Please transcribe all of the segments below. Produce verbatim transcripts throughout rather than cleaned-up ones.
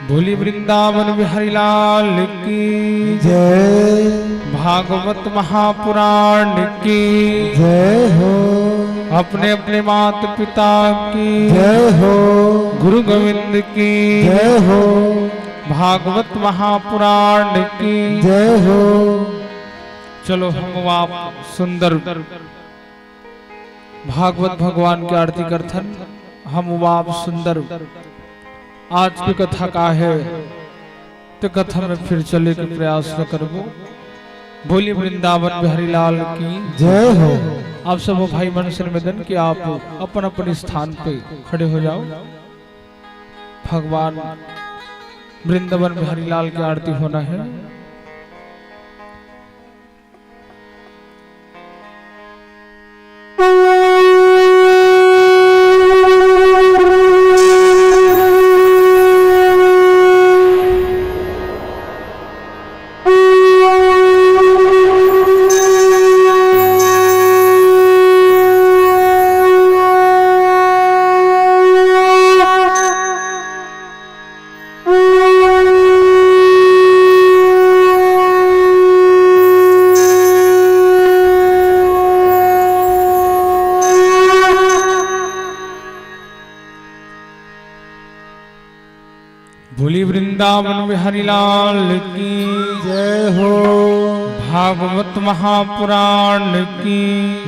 बोली वृंदावन बिहारी लाल की जय। भागवत महापुराण की जय हो। अपने अपने माता पिता की जय हो। गुरु गोविंद की जय हो। भागवत महापुराण की जय हो। चलो हम आप सुंदर भागवत भगवान के आरती करथन। हम आप सुंदर आज की कथा का है, तो कथा में फिर चले के प्रयास न करबो। बोली वृंदावन बिहारी लाल की जय हो। आप सब भाई मन से निवेदन कि आप अपन अपन स्थान पे खड़े हो जाओ। भगवान वृंदावन बिहारी लाल की आरती होना है। बोली वृंदावन बिहारी लाल की जय हो। भागवत महापुराण की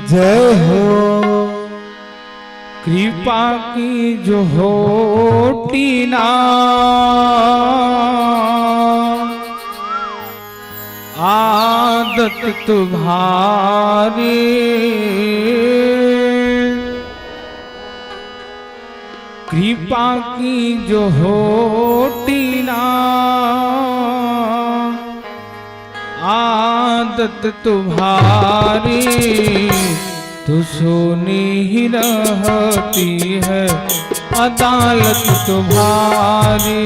जय हो। कृपा की जो होती ना आदत तुम्हारी, कृपा की जो होती ना आदत तुम्हारी, तो सूनी ही रहती है अदालत तुम्हारी,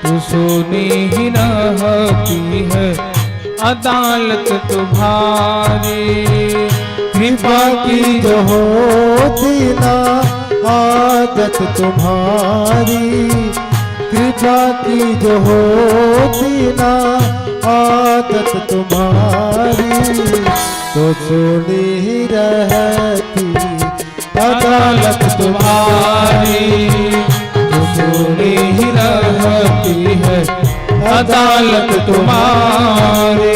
तो सूनी ही रहती है अदालत तुम्हारी। कृपा की जो होती ना आदत तुम्हारी, कृपा की जो होती ना आदत तुम्हारी, तो सूनी ही रहती अदालत तुम्हारी, तो सूनी ही रहती है अदालत तुम्हारी।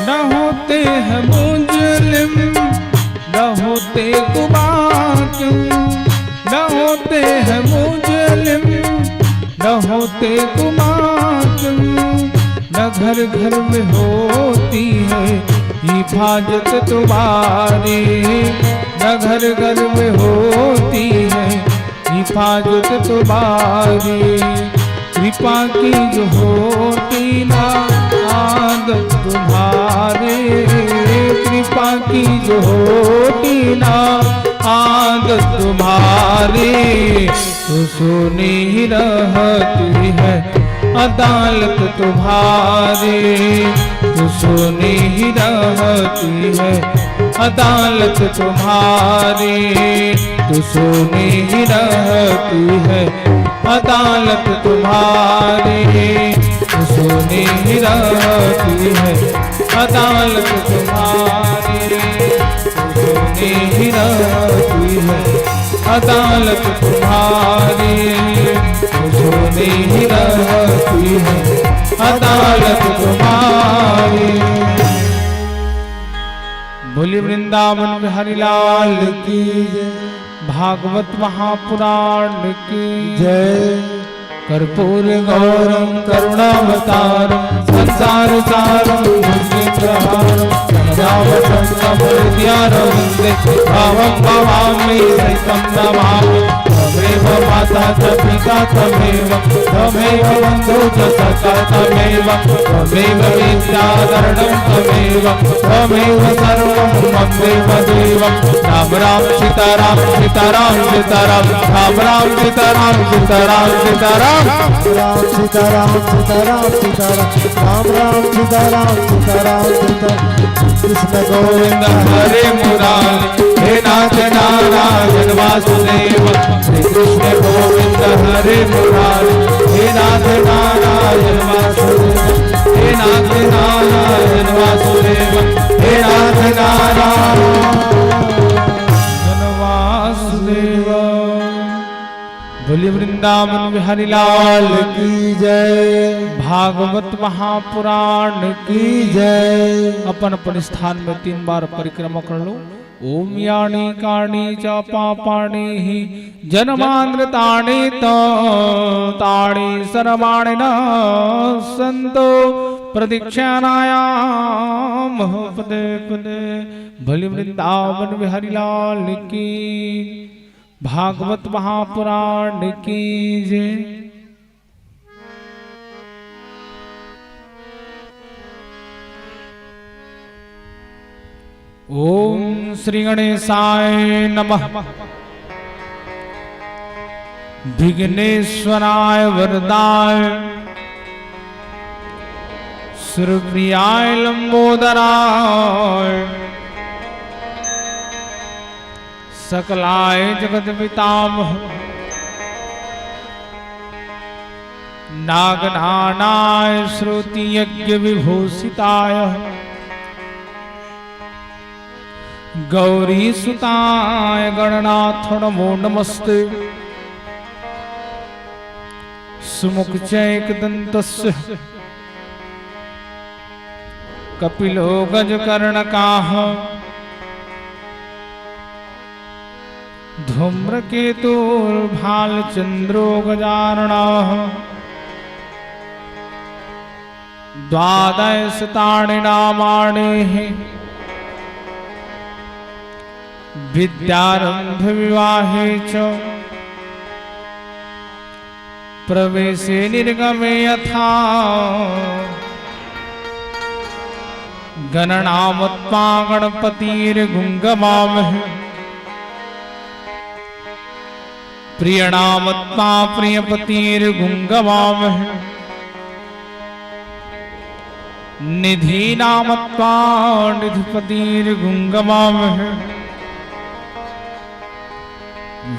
न होते हैं मुजरिम, न होते गुमाकिम, न होते हैं मुजरिम, न होते गुमाकिम, न घर घर में होती है हिफाजत तुम्हारी, न घर घर में होती है हिफाजत तुम्हारी। कृपा की जो होती ना आदत तुम्हारी, कृपा की जो होती ना आदत तुम्हारी, तो सूनी ही रहती है अदालत तुम्हारी, तो सूनी ही रहती है अदालत तुम्हारी, तो सूनी ही रहती है अदालत तुम्हारी, तो सूनी ही रहती है अदालत तुम्हारी, तो सूनी ही रहती है अदालत तुम्हारी, तो सूनी ही रहती है अदालत तुम्हारी। बोली वृंदावन बिहारी लाल की जय। भागवत महापुराण की जय। कर्पूरगौरं करुणावतारं संसारसारं भुजगेन्द्रहारं कमलावसन्तं हृदयारविन्दे भावं भवामि सहितं नमामि। त्वमेव माता च पिता त्वमेव, त्वमेव बन्धु च सखा त्वमेव, त्वमेव विद्याधरणं त्वमेव, त्वमेव सर्वं मम देव देवं। राम राम सीताराम, सीताराम सीताराम, राम राम सीताराम, सीताराम सीताराम। राम सीताराम, सीताराम सीताराम, राम राम सीताराम, सीताराम सीताराम। कृष्ण गोविंद हरे मुरारी, हे नाथ नारायण वासुदेव। श्री कृष्ण गोविंद हरे मुरारी, हे नाथ नारायण वासुदेव, हे नाथ नारायण वासुदेव, हे नाथ नारायण वासुदेव। बोलिए वृंदावन बिहारी लाल की जय। भागवत महापुराण की जय। अपन अपन स्थान में तीन बार परिक्रमा कर लो। ओम यानी कानी च पापानी ही जन्मांतराणि च तानि सर्वाणि नश्यंतु प्रदक्षिणायाम पदे पदे। बोलिए वृंदावन बिहारी लाल की, भागवत महापुराण की जय। ओम श्री गणेशाय नमः। विघ्नेश्वराय वरदाय सुरप्रियाय लंबोदराय सकलाय जगत पितामह नागनानाय श्रुति यज्ञ विभूषिताय गौरी सुताय गणनाथ नमो नमस्ते। सुमुख च एकदंतस्य कपिलो गजकर्णकाः। धूम्रकेतुर्भालचन्द्रो गजाननः। द्वादशतानि नामानि विद्यारम्भविवाहे च प्रवेशे निर्गमे यथा। गणनामत्वा गणपतिर्गुं गमामहे। प्रियनामत्वा प्रियपतिर्गुं गमामहे। निधीनामत्वा निधिपतिर्गुं गमामहे।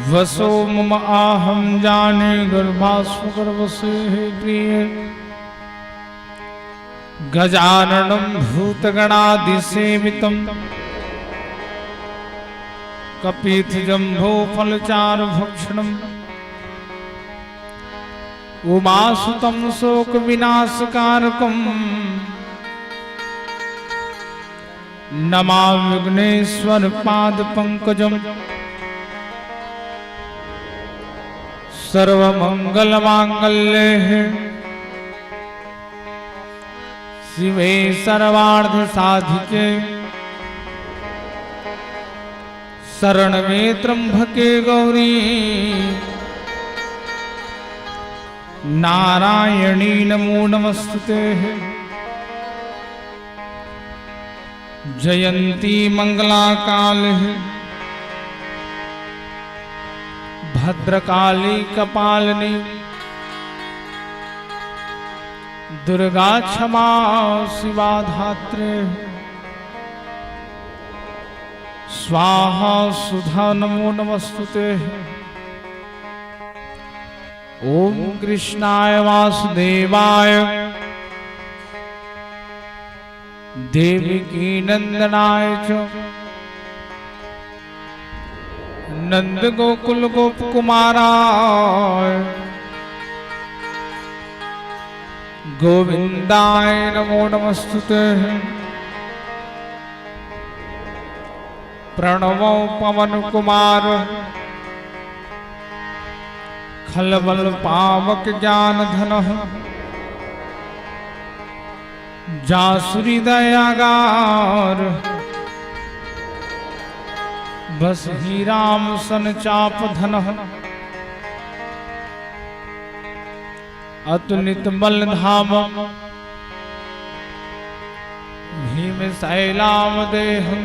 वसो मम अहं जाने गर्भास्व गर्भसे हे प्रिये। गजाननं भूतगणादिसेवितं कपीथजम्भोफलचारुभक्षणम्। उमासुतं शोकविनाशकारकं नमामि विघ्नेश्वर पादपङ्कजम्। सर्वमङ्गलमाङ्गल्ये शिवे सर्वार्थ साधिके शरण्ये त्र्यंबके गौरी नारायणी नमो नमस्तुते। जयंती मंगला काली भद्रकाली कपालिनी दुर्गा क्षमा शिवा धात्री स्वाहा सुधा नमो नमस्तुते। ओम कृष्णाय वासुदेवाय देवकी नंदनाय च नंद गोकुल गोप कुमाराय गोविंदाय नमो नमस्तुते। प्रणवो पवन कुमार खलबल पावक ज्ञान धनहु, जासु हृदयागार। बसहि राम सन चाप धनहु, अतुलित बल धाम। भीम सैलाम देहु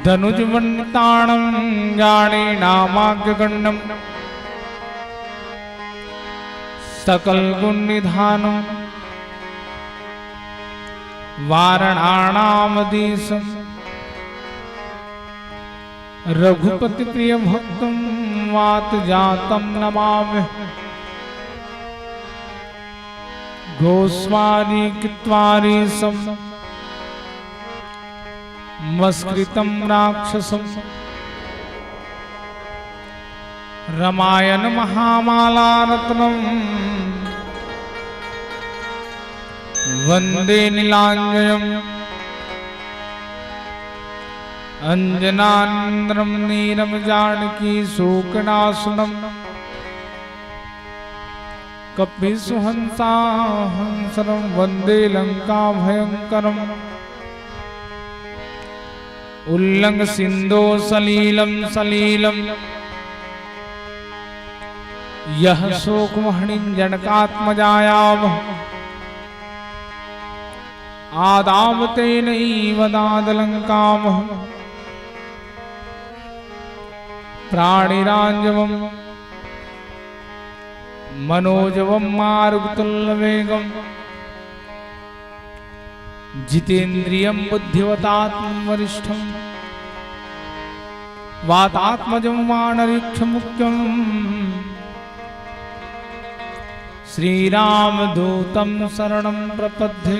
दनुज मंडाणम, जानीनामाग्रगण्यम सकल गुण निधानम। वारणानाम देशम रघुपति प्रिय भक्तम, वात जातम नमामि। गोस्वारी कृत्वारीसम मस्कृतम राक्षसम, रामायण महामाला रत्नम वंदे नीलांजयम। अंजनानंदनम नीरम जानकी शोकनाशनम, कपीसु हंसाहंसनम वंदे लंका भयंकरम। उल्लंघ सिंधो सलीलम सलीलम, यः सोकमहनिं जनकात्मजायाः। आदाव तेनैव दाद लंकामहं प्राणिराजवं मनोजवं मारुततुल्यवेगं जितेन्द्रियं बुद्धिमतां वरिष्ठं वातात्मजं वानरीक्षमुख्यं श्रीरामदूतं शरणं प्रपद्ये।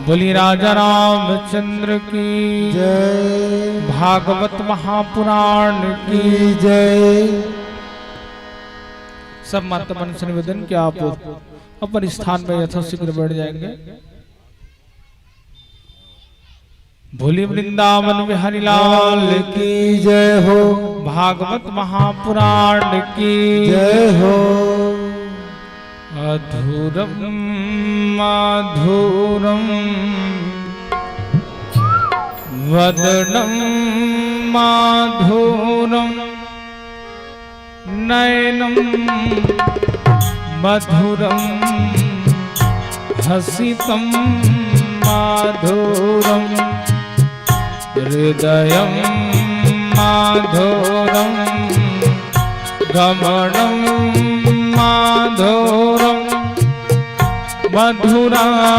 बोली राजा रामचंद्र की जय। भागवत महापुराण की की जय। सब माता बहन से निवेदन कि आप अपन स्थान में यथाशीघ्र बैठ जाएंगे। बोली वृंदावन बिहारी लाल की जय हो। भागवत महापुराण की जय हो। अधूरम माधुरम वदनम माधुरम नयनम मधुरम हसितम माधुरम हृदयम माधुरम गमनम माधुरम मधुराधिपतेरखिलं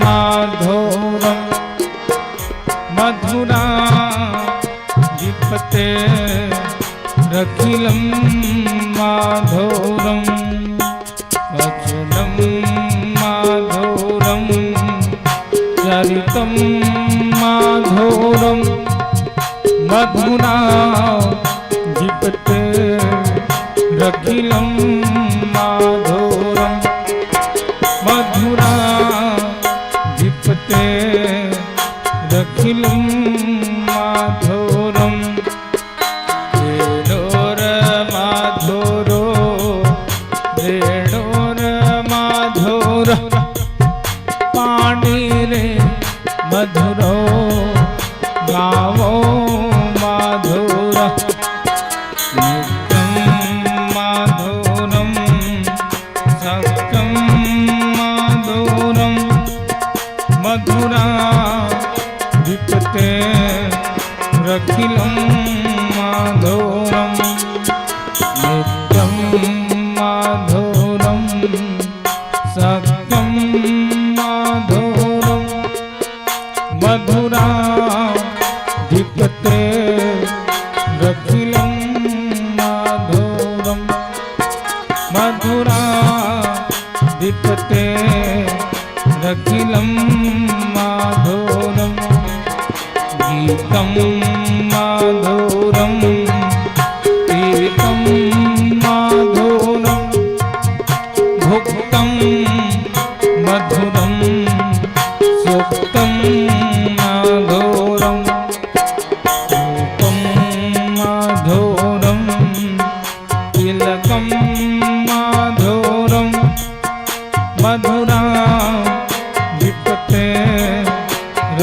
माधुरम मधुराधिपतेरखिलं माधुरम वचनं माधुरं चरितं माधुरं मधुराधिपतेरखिलं माधुरं मधुराधिपतेरखिलं माधुरं वेणोर्माधुरो वेणोर्माधुर पाणिरे मधुरो गावो माधुर नृत्यं माधुरं सत्यं माधुरं मधुराधिपतेरखिलं माधुरं नृत्यं माधुरं सत्यं माधुरं मधुराधिपतेरखिलं माधुरं मधुराधिपतेरखिलं माधुरं गीतं माधुरं पीतं माधुरं भुक्तं मधुरं सुप्तं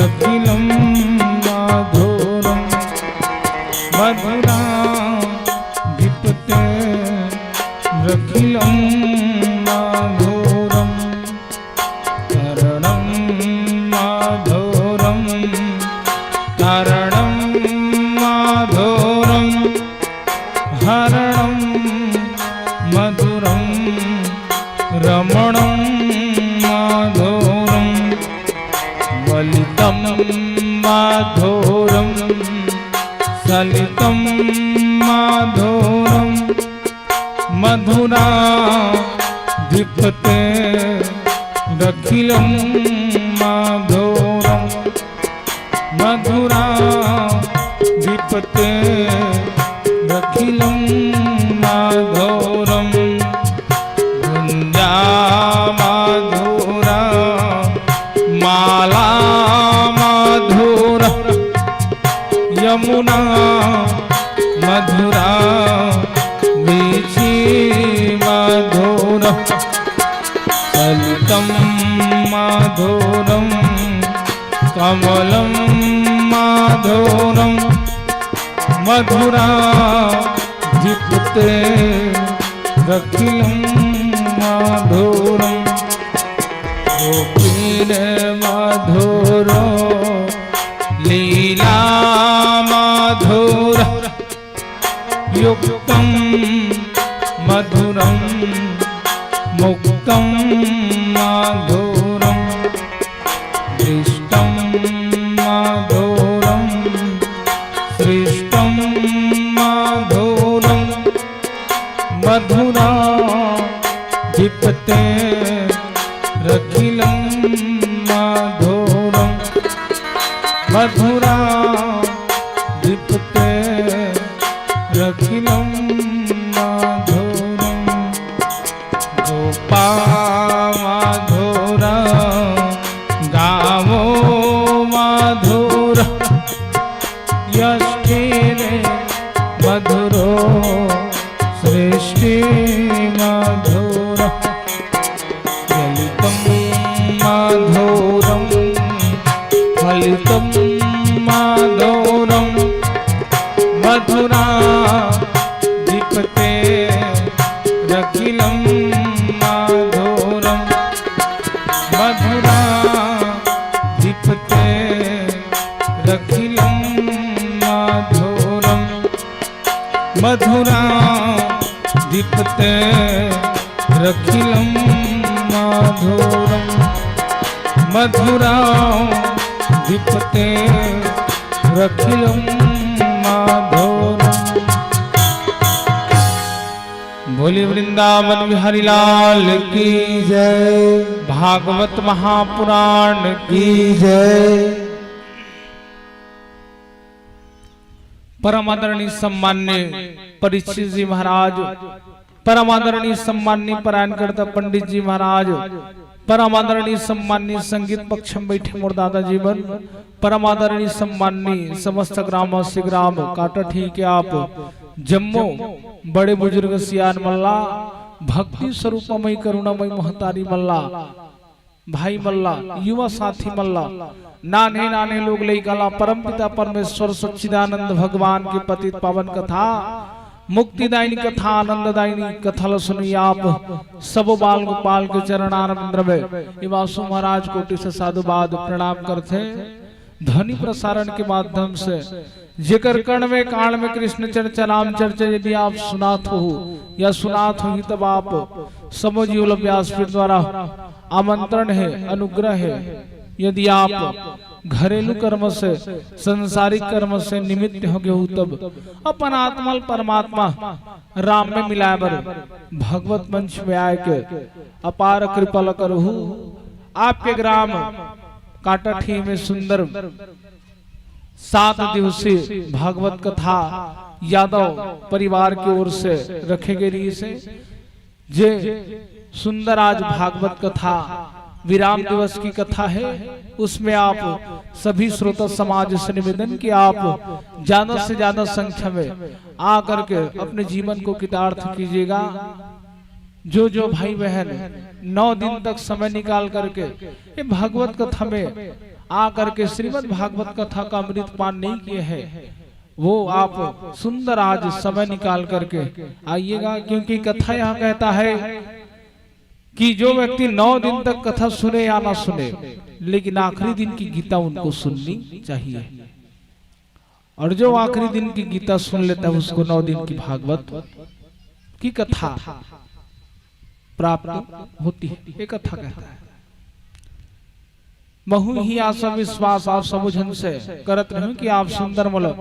अखिलं माधुरं मधुराधिपते रखिलं माधुरं करणं माधुरं करणं माधुरं हरणं मधुरं रमणं माधुरं वलितं माधुरं सलितं माधुरं मधुराधिपते रखिलं माधुरं मधुराधिपते रखिलं माधुरं गुंजा माधुरा माला माधुरा यमुना मधुरा वीची माधुरा सलितं माधुरं कमलं माधुरं मधुराधिपते रखिलं माधुरं गोपीन माधुरो लीला माधुरा युक्तं मधुरं मुक्तं माधुरं दृष्टं माधुरं सृष्टं माधुरं मधुराधिपते रखिलं माधुरं मधुराधिपते रखिलं माधुरं गोपा माधुरा गावो माधुरा यष्टिरे मधुरो सृष्टि माधुरा ललितं माधुरं फलितं माधुरं मधुराधिपते रखिलं माधुरं मधुराधिपते रखिलं माधुरं मधुराधिपते रखिलं माधुरं मधुराधिपते रखिलं माधुरं। बोले वृंदावन बिहारी लाल की जय, भागवत महापुराण की जय। परम आदरणीय सम्मान्य परीक्षित जी महाराज, परम आदरणीय सम्मान्य परायणकर्ता पंडित जी महाराज, परम आदरणीय सम्मान्य संगीत पक्ष में बैठे मोर दादा जी मन, परम आदरणीय सम्मान्य समस्त ग्रामवासी ग्राम काटाठी के आप जम्मो बड़े बुजुर्ग सियान मल्ला, भक्ति स्वरूपमय करुणामय महतारी मल्ला, भाई मल्ला, युवा साथी मल्ला, नान्हे नान्हे लोग लइका ला परमपिता परमेश्वर सच्चिदानंद भगवान के पतित पावन कथा, मुक्तिदायिनी कथा, आनंददायिनी कथा ला सुनइया आप सब बाल गोपाल के चरणारविंद में एवासु महाराज कोटि से साधुवाद प्रणाम करथे। ध्वनि प्रसारण के माध्यम से जेकर कण में काण में कृष्ण चर्चा नाम चर्चा यदि आप सुनात हो या सुनात होही, तब आप समझ लो व्यासपीठ द्वारा आमंत्रण है, अनुग्रह है। यदि आप घरेलू कर्म से, सांसारिक कर्म से निमित्त हो गए हो, तब अपन आत्मा ल परमात्मा राम में मिलाए बर भगवत मंच में आए के अपार कृपा ल करहु। आपके ग्राम काटाठी में सुंदर सात दिवसीय भागवत कथा यादव परिवार की ओर से रखे गए रहिसे, जे सुंदर आज भागवत कथा विराम दिवस की कथा है, उसमें आप सभी श्रोता समाज से निवेदन कि आप ज्यादा से ज्यादा संख्या में आ करके अपने जीवन को कृतार्थ कीजिएगा। जो जो भाई बहन नौ दिन तक समय निकाल करके ये भागवत कथा में आ करके श्रीमद् भागवत कथा का अमृत पान नहीं किए हैं, वो आप सुंदर आज समय निकाल करके आइएगा, क्योंकि कथा यहाँ कहता है कि जो व्यक्ति नौ दिन तक कथा सुने या ना सुने, लेकिन आखिरी दिन की गीता उनको सुननी चाहिए। और जो आखिरी दिन की गीता सुन लेता है, उसको नौ दिन की भागवत की कथा प्राप्त होती है, ये कथा कहता है। महू ही आशा विश्वास आप सबो झन से करत रहूं कि आप सुंदर मोला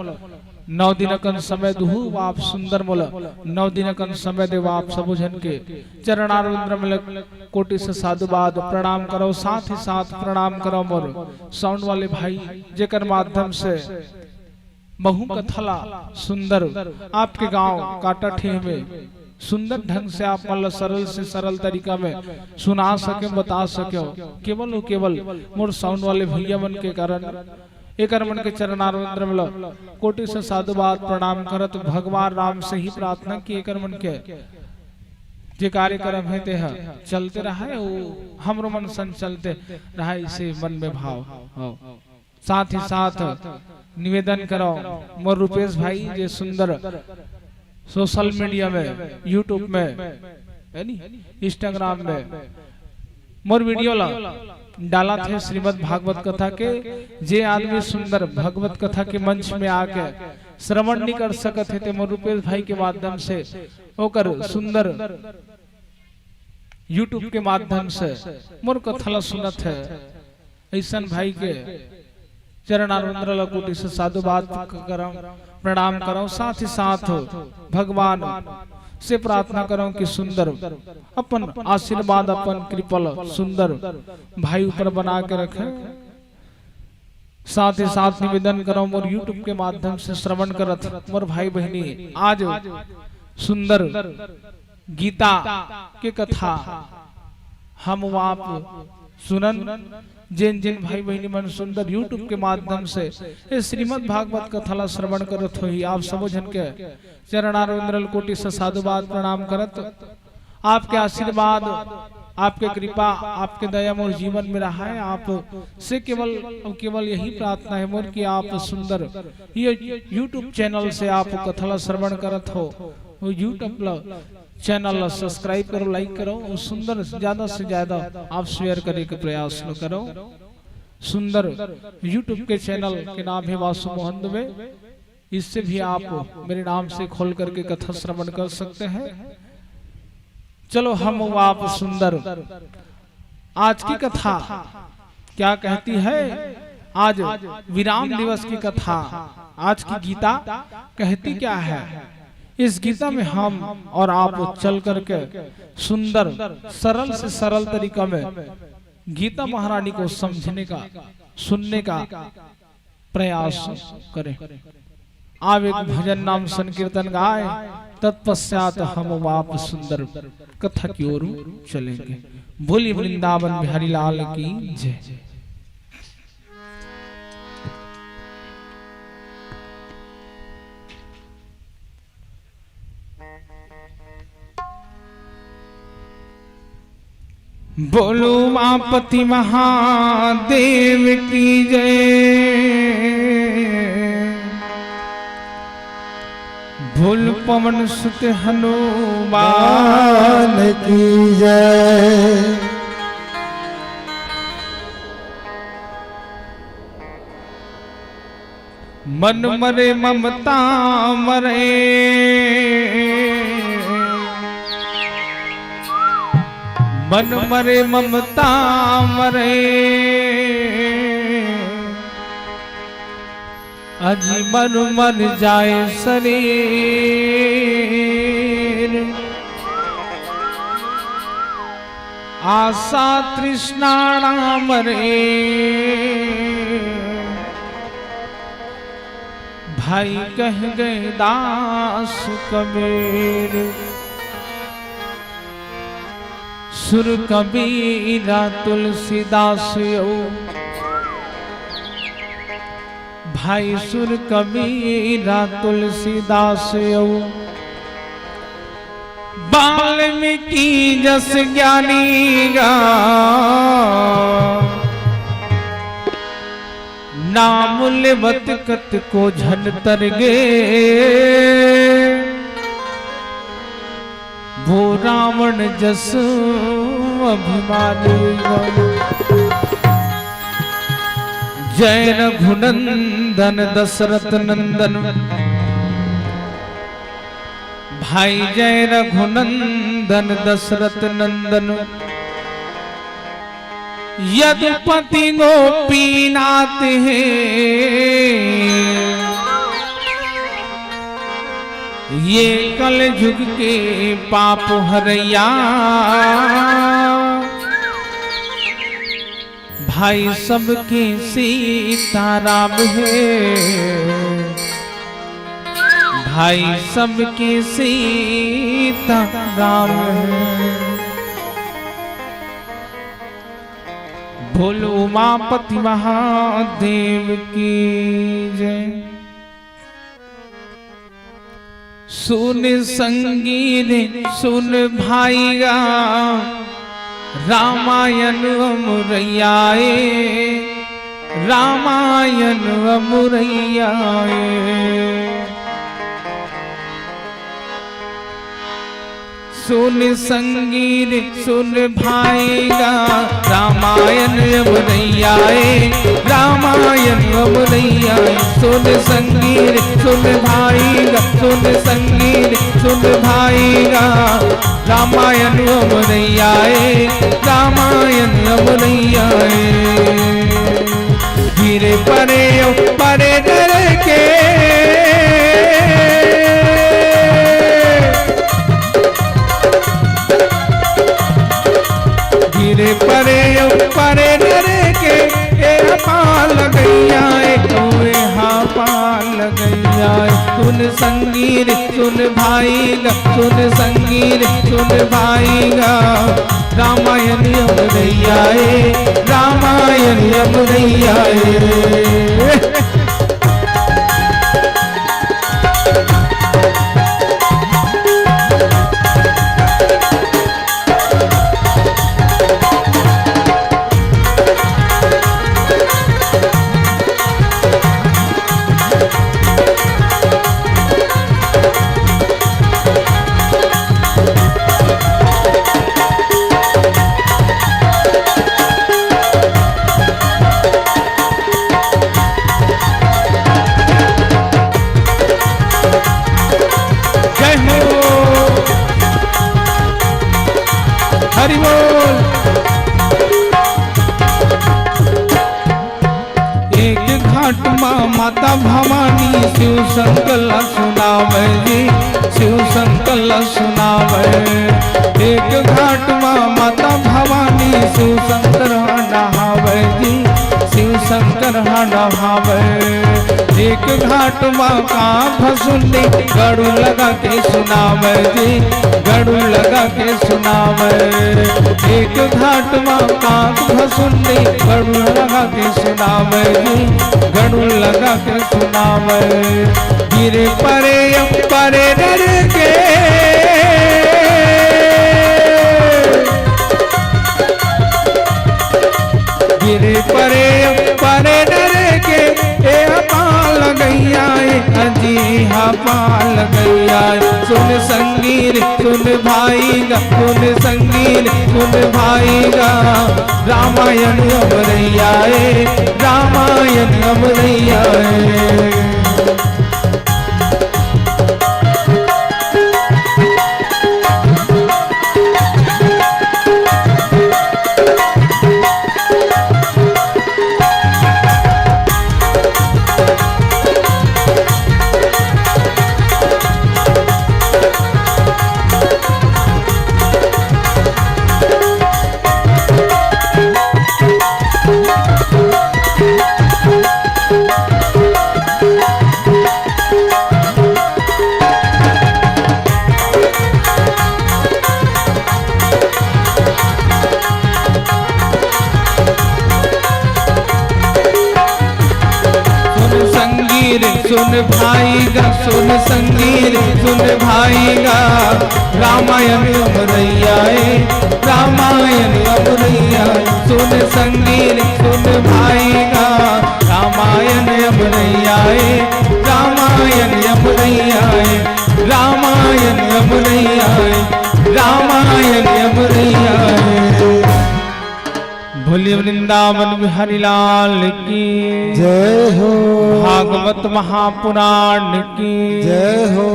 नौ दिन अकन समय दुहू, आप सुंदर मोला नौ दिन अकन समय देवा। आप सबो झन के चरणार विंद्र में कोटि से साधुवाद प्रणाम करो, साथ ही साथ प्रणाम करो मोर साउंड वाले भाई, जेकर माध्यम से महू कथा ला सुंदर आपके गांव काटाठेह में सुंदर ढंग से आप मन ला सरल से सरल तरीका में सुना सके, बता सके हो। केवल और केवल मोर साउंड वाले भैया मन के कारण एकर मन के चरणार विंद्र में ला कोटि से साधुवाद प्रणाम करत भगवान राम से ही प्रार्थना कि एकर मन के जे कार्यक्रम है तेह चलते रहे, वो हमरो मन सन चलते रहे, इसे मन में भाव हो। साथ ही साथ निवेदन करो मोर रूपेश भाई, जे सुंदर सोशल मीडिया में, YouTube में, है नी, Instagram में मोर वीडियो ला डालत हे श्रीमद् भागवत कथा के। जे आदमी सुंदर भगवत कथा के मंच में आके श्रवण नहीं कर सकत हे, ते मोर रूपेश भाई के माध्यम से ओकर सुंदर YouTube के माध्यम से मोर कथा ला सुनत हे, अइसन भाई के चरणार विंद्र ला कोटि से साधुवाद करम, प्रणाम करम। साथ ही साथ भगवान से प्रार्थना करम कि सुंदर अपन आशीर्वाद, अपन कृपा ला सुंदर भाई ऊपर बना के रखे। साथ ही साथ निवेदन करम, मोर YouTube के माध्यम से श्रवण करत मोर भाई बहिनी, आज सुंदर गीता के कथा हम आप सुनन। जेन जेन भाई बहिनी मन सुंदर YouTube के माध्यम से ये श्रीमद् भागवत कथा ला श्रवण करत होही, आप सबो झन के चरणार विंद्र ल कोटि से साधुवाद प्रणाम करत, आपके आशीर्वाद, आपके कृपा, आपके दया मोर जीवन में रहा है। आप से केवल और केवल यही प्रार्थना है मोर कि आप सुंदर ये YouTube चैनल से आप कथा ला श्रवण करत हो, वो YouTube ला, चैनल ला subscribe करो, like करो और सुंदर ज्यादा से ज्यादा आप share करे के प्रयास ला करो। सुंदर YouTube के चैनल के नाम है वासु मोहन दुबे। इससे भी आप मेरे नाम से खोल करके कथा श्रवण कर सकते हैं। चलो हम आप सुंदर आज की कथा क्या कहती है, आज विराम दिवस की कथा, आज की गीता कहती क्या है, इस गीता में हम और आप चल करके सुंदर सरल से सरल तरीका में गीता महारानी को समझने का, सुनने का प्रयास करें। आव एक भजन नाम संकीर्तन गाय, तत्पश्चात हम वाप सुंदर कथा की ओर चलेंगे। बोलिए वृंदावन बिहारी लाल की जय। बोलो उमापति महादेव की जय, बोल पवन सुत हनुमान की जय। मन मरे ममता मरे, मन मरे ममता मरे, अजी मन मर जाए शरीर। आशा तृष्णा ना मरे, भाई कह गए दास कबीर। सुर कबीरा तुलसीदास यो, भाई सुर कबीरा तुलसीदास यो, वाल्मीकि जस ज्ञानी गा। नाम लेवत कतको झन तर गे, वो रावण जस अभिमानी। जय रघुनंदन दशरथ नंदन, भाई जय रघुनंदन दशरथ नंदन। यदुपति गोपीनाथ हे, ये कलजुग के पाप हरैया। भाई सबके सीताराम हे, भाई सबके सीताराम हे। बोल उमापति महादेव की जय। सुन संगी रे सुन भाई गा, रामायण अमुरैया ए, रामायण अमुरैया ए। सुन संगी रे सुन भाई गा, रामायण अमुरैया ए, रामायण अमुरैया ए। सुन संगी रे सुन भाई गा, सुन संगी रे सुन भाई गा, रामायण अमुरैया ए, रामायण अमुरैया ए। गिरे परे परे डर के, गिरे परे परे डर के, ए पाल गैया ए, ओए हा पाल गैया ए। सुन संगी रे सुन भाई गा, सुन संगी रे सुन भाई गा, रामायण अमुरैया ए, रामायण अमुरैया ए। जय हो। हरि बोल। एक घाट मा माता भवानी शिव शंकर ला सुनावे जी, शिव शंकर ला सुनावे। एक घाट मा माता भवानी शिव शंकर हा नहावे जी, शिव शंकर हा नहावे। एक घाट मा काग भसुंडी गड़ू लगा के सुनावे जी, गड़ू लगा के सुनावे। एक घाट मा काग भसुंडी गड़ू लगा के सुनावे जी, गड़ू लगा के सुनावे। गिरे परे परे डर के, गिरे परे परे डर के, ए पाल गैया ए, अजी हा पाल गैया ए। सुन संगी रे सुन भाई गा, सुन संगी रे सुन भाई गा, रामायण अमुरैया ए, रामायण अमुरैया ए। सुन संगी रे सुन भाई गा, सुन संगी रे सुन भाई गा, रामायण अमुरैया ए, रामायण अमुरैया ए। सुन संगी रे सुन भाई गा, रामायण रामायण यमुनैया है, रामायण यमुनैया है, रामायण यमुनैया है। बोलिए वृंदावन बिहारी लाल की जय हो। भागवत महापुराण की जय हो।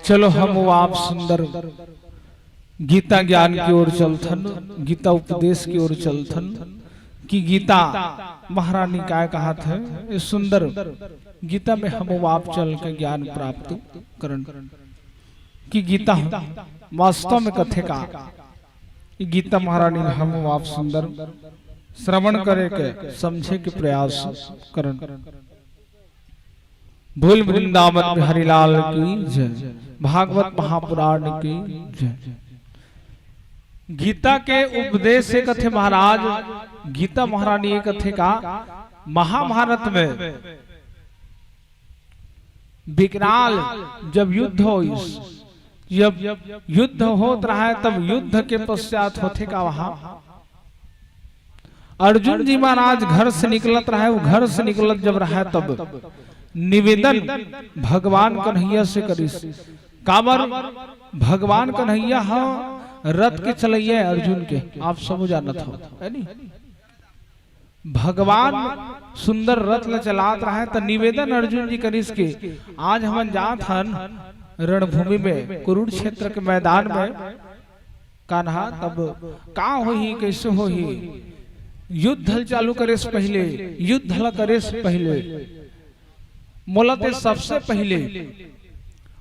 चलो हम वो आप सुंदर गीता ज्ञान की ओर चलथन, गीता उपदेश की ओर चलथन कि गीता महारानी काय कहत हे। ये सुंदर गीता में हम वो आप चल के ज्ञान प्राप्त करन कि गीता वास्तव में कथे का। ये गीता महारानी में हम वो आप सुंदर श्रवण करे के, समझे के प्रयास करन। बोल वृंदावन बिहारी लाल की जय, भागवत महापुराण की जय। गीता के उपदेश से कथे महाराज, गीता महारानी ये कथे का, महाभारत में विकराल जब युद्ध होइस, जब युद्ध होत रहा है, तब युद्ध के पश्चात होथे का वहां अर्जुन जी महाराज घर से निकलत रहे, वो घर से निकलत जब रहे तब निवेदन भगवान कन्हैया से करिस। काबर भगवान कन्हैया ह रथ के चलैया है अर्जुन के, आप सब जानत हो, है नी? भगवान सुंदर रथ ल चलात रहे त निवेदन अर्जुन जी करिस के आज हमन जात हन रणभूमि में, कुरुक्षेत्र के मैदान में, कान्हा, तब का होही, कैसे होही? युद्ध ल चालू करे से पहले, युद्ध ल करे से पहले, मोला ते सबसे पहले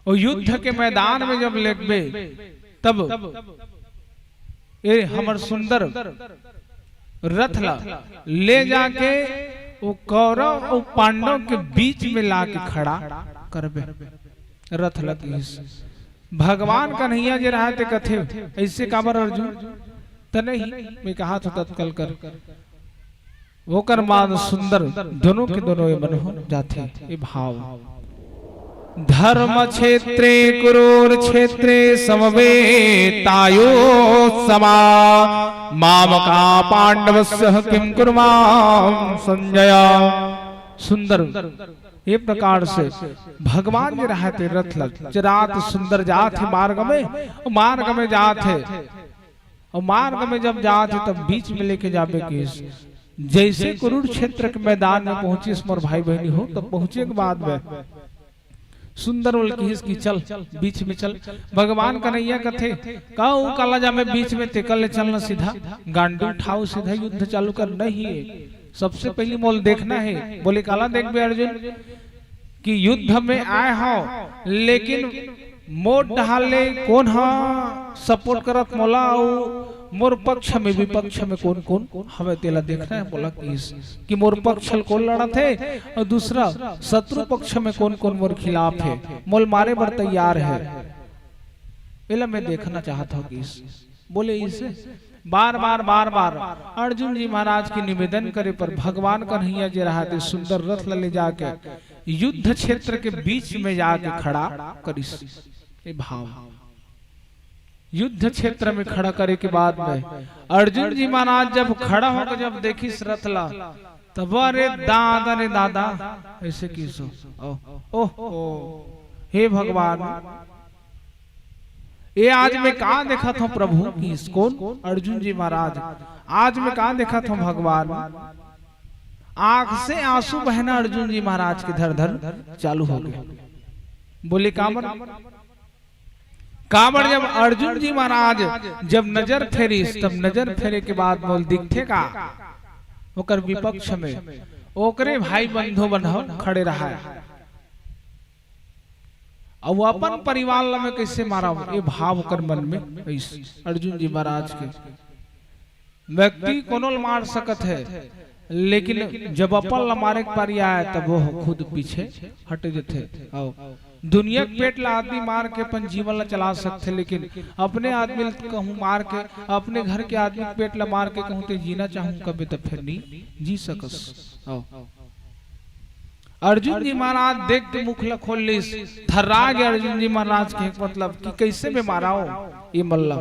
वो युद्ध के मैदान में जब लेगबे, तब ए हमर सुंदर रथ ला ले जाके वो कौरव और पांडव के बीच में लाके खड़ा करबे। रथ ला किस भगवान कन्हैया जे रहा ते कथे, "ऐसे काबर अर्जुन?" त नहीं, मैं कहा था तत्काल कर। ओकर मान सुंदर दोनों के दोनों ये मन हो जाथे, ये भाव। धर्म क्षेत्रे कुरुर क्षेत्रे समवेतायो समा मामका पांडवस्य किम कुर्वाम संजय। सुंदर ये प्रकार से भगवान जी रहते रथ ल चरात सुंदर जात हे मार्ग में, मार्ग में जात हे और मार्ग में जब जात हे तब बीच में लेके जाबे किस। जैसे कुरुक्षेत्र के मैदान में पहुंचिस मोर भाई बहनी हो, तब पहुंचे के बाद में सुंदर बोल किस कि चल बीच में चल। भगवान कन्हैया कथे, "का ऊ काला जामे बीच में, तेकर ले चलना सीधा, गांडू उठाओ सीधा युद्ध चालू कर।" नहीं, सबसे पहली मोल देखना है। बोले, "काला देखबे अर्जुन कि युद्ध में आए हो, लेकिन मोर डहार ले कोन हा सपोर्ट करत मोला, अउ मोर पक्ष में विपक्ष में कोन कोन हवे तेला देखना है।" बोला कि, कि मोर पक्ष ल कोन लड़त हे अउ दूसरा शत्रु पक्ष में कोन कोन मोर खिलाफ हे, मोल मारे बर तैयार हे, एला मैं देखना चाहत हूँ कि बोले इसे बार बार बार बार अर्जुन जी महाराज के निवेदन करे पर भगवान कन्हैया जे रहा ते सुंदर रथ ल ले जाके युद्ध क्षेत्र के बीच में जाके खड़ा करिस। ए भाव युद्ध क्षेत्र में खड़ा करे के बाद में अर्जुन जी महाराज जब खड़ा होकर जब देखिस रथ ला, तब अरे दादा रे दादा, ऐसे किसो, ओ, ओ, ओ, हे भगवान, ए आज मैं का देखत हूँ प्रभु, किस कोन अर्जुन जी महाराज, आज मैं का देखत हूँ भगवान, आंख से आंसू बहना अर्जुन जी महाराज के धर धर चालू हो गए। बोले काबर? काबर जब अर्जुन जी महाराज जब नजर फेरिस, तब नजर फेरे के बाद मोल दिखथे का ओकर विपक्ष में ओकरे भाई बंधु बन्हव खड़े रहा है। अउ अपन परिवार ला मैं कैसे मारव, ये भाव ओकर मन में अइस अर्जुन जी महाराज के। व्यक्ति कोनो ल मार सकत है, लेकिन जब अपन ला मारे के पारी आए, तब वो खुद पीछे हट जथे। अउ दुनिया के पेट ला आदमी मार के अपन जीवन ला चला सकथे, लेकिन अपने आदमी ला कहूँ मार के, अपने घर के आदमी के पेट ला मार के कहूँ ते जीना चाहूँ कबे, त फिर नहीं जी सकस। अउ अर्जुन जी महाराज देख के मुख ला खोल लिस, थर्रा गे अर्जुन जी महाराज के, मतलब कि कैसे मैं माराओ ये मन ला,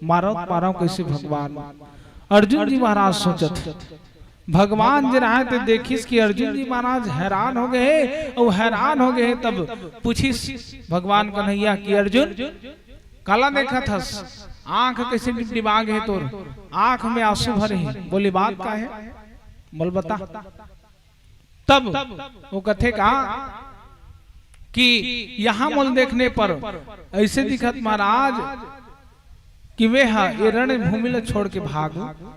माराओ, माराओ कैसे भगवान। अर्जुन जी महाराज सोचत, भगवान जे राहय ते देखिस कि अर्जुन जी महाराज हैरान हो गए हे, अउ हैरान हो गए हे, तब पूछिस भगवान कन्हैया कि अर्जुन, काला देखत हस? आंख कइसे टिमटिमा गे हे तोर, आंख में आंसू भरे हे, बोले बात का हे, बोल बता। तब वो कथे का कि यहाँ मोला देखने पर अइसे दिखत महाराज कि मैं ह ये रणभूमि ला छोड़ के भाग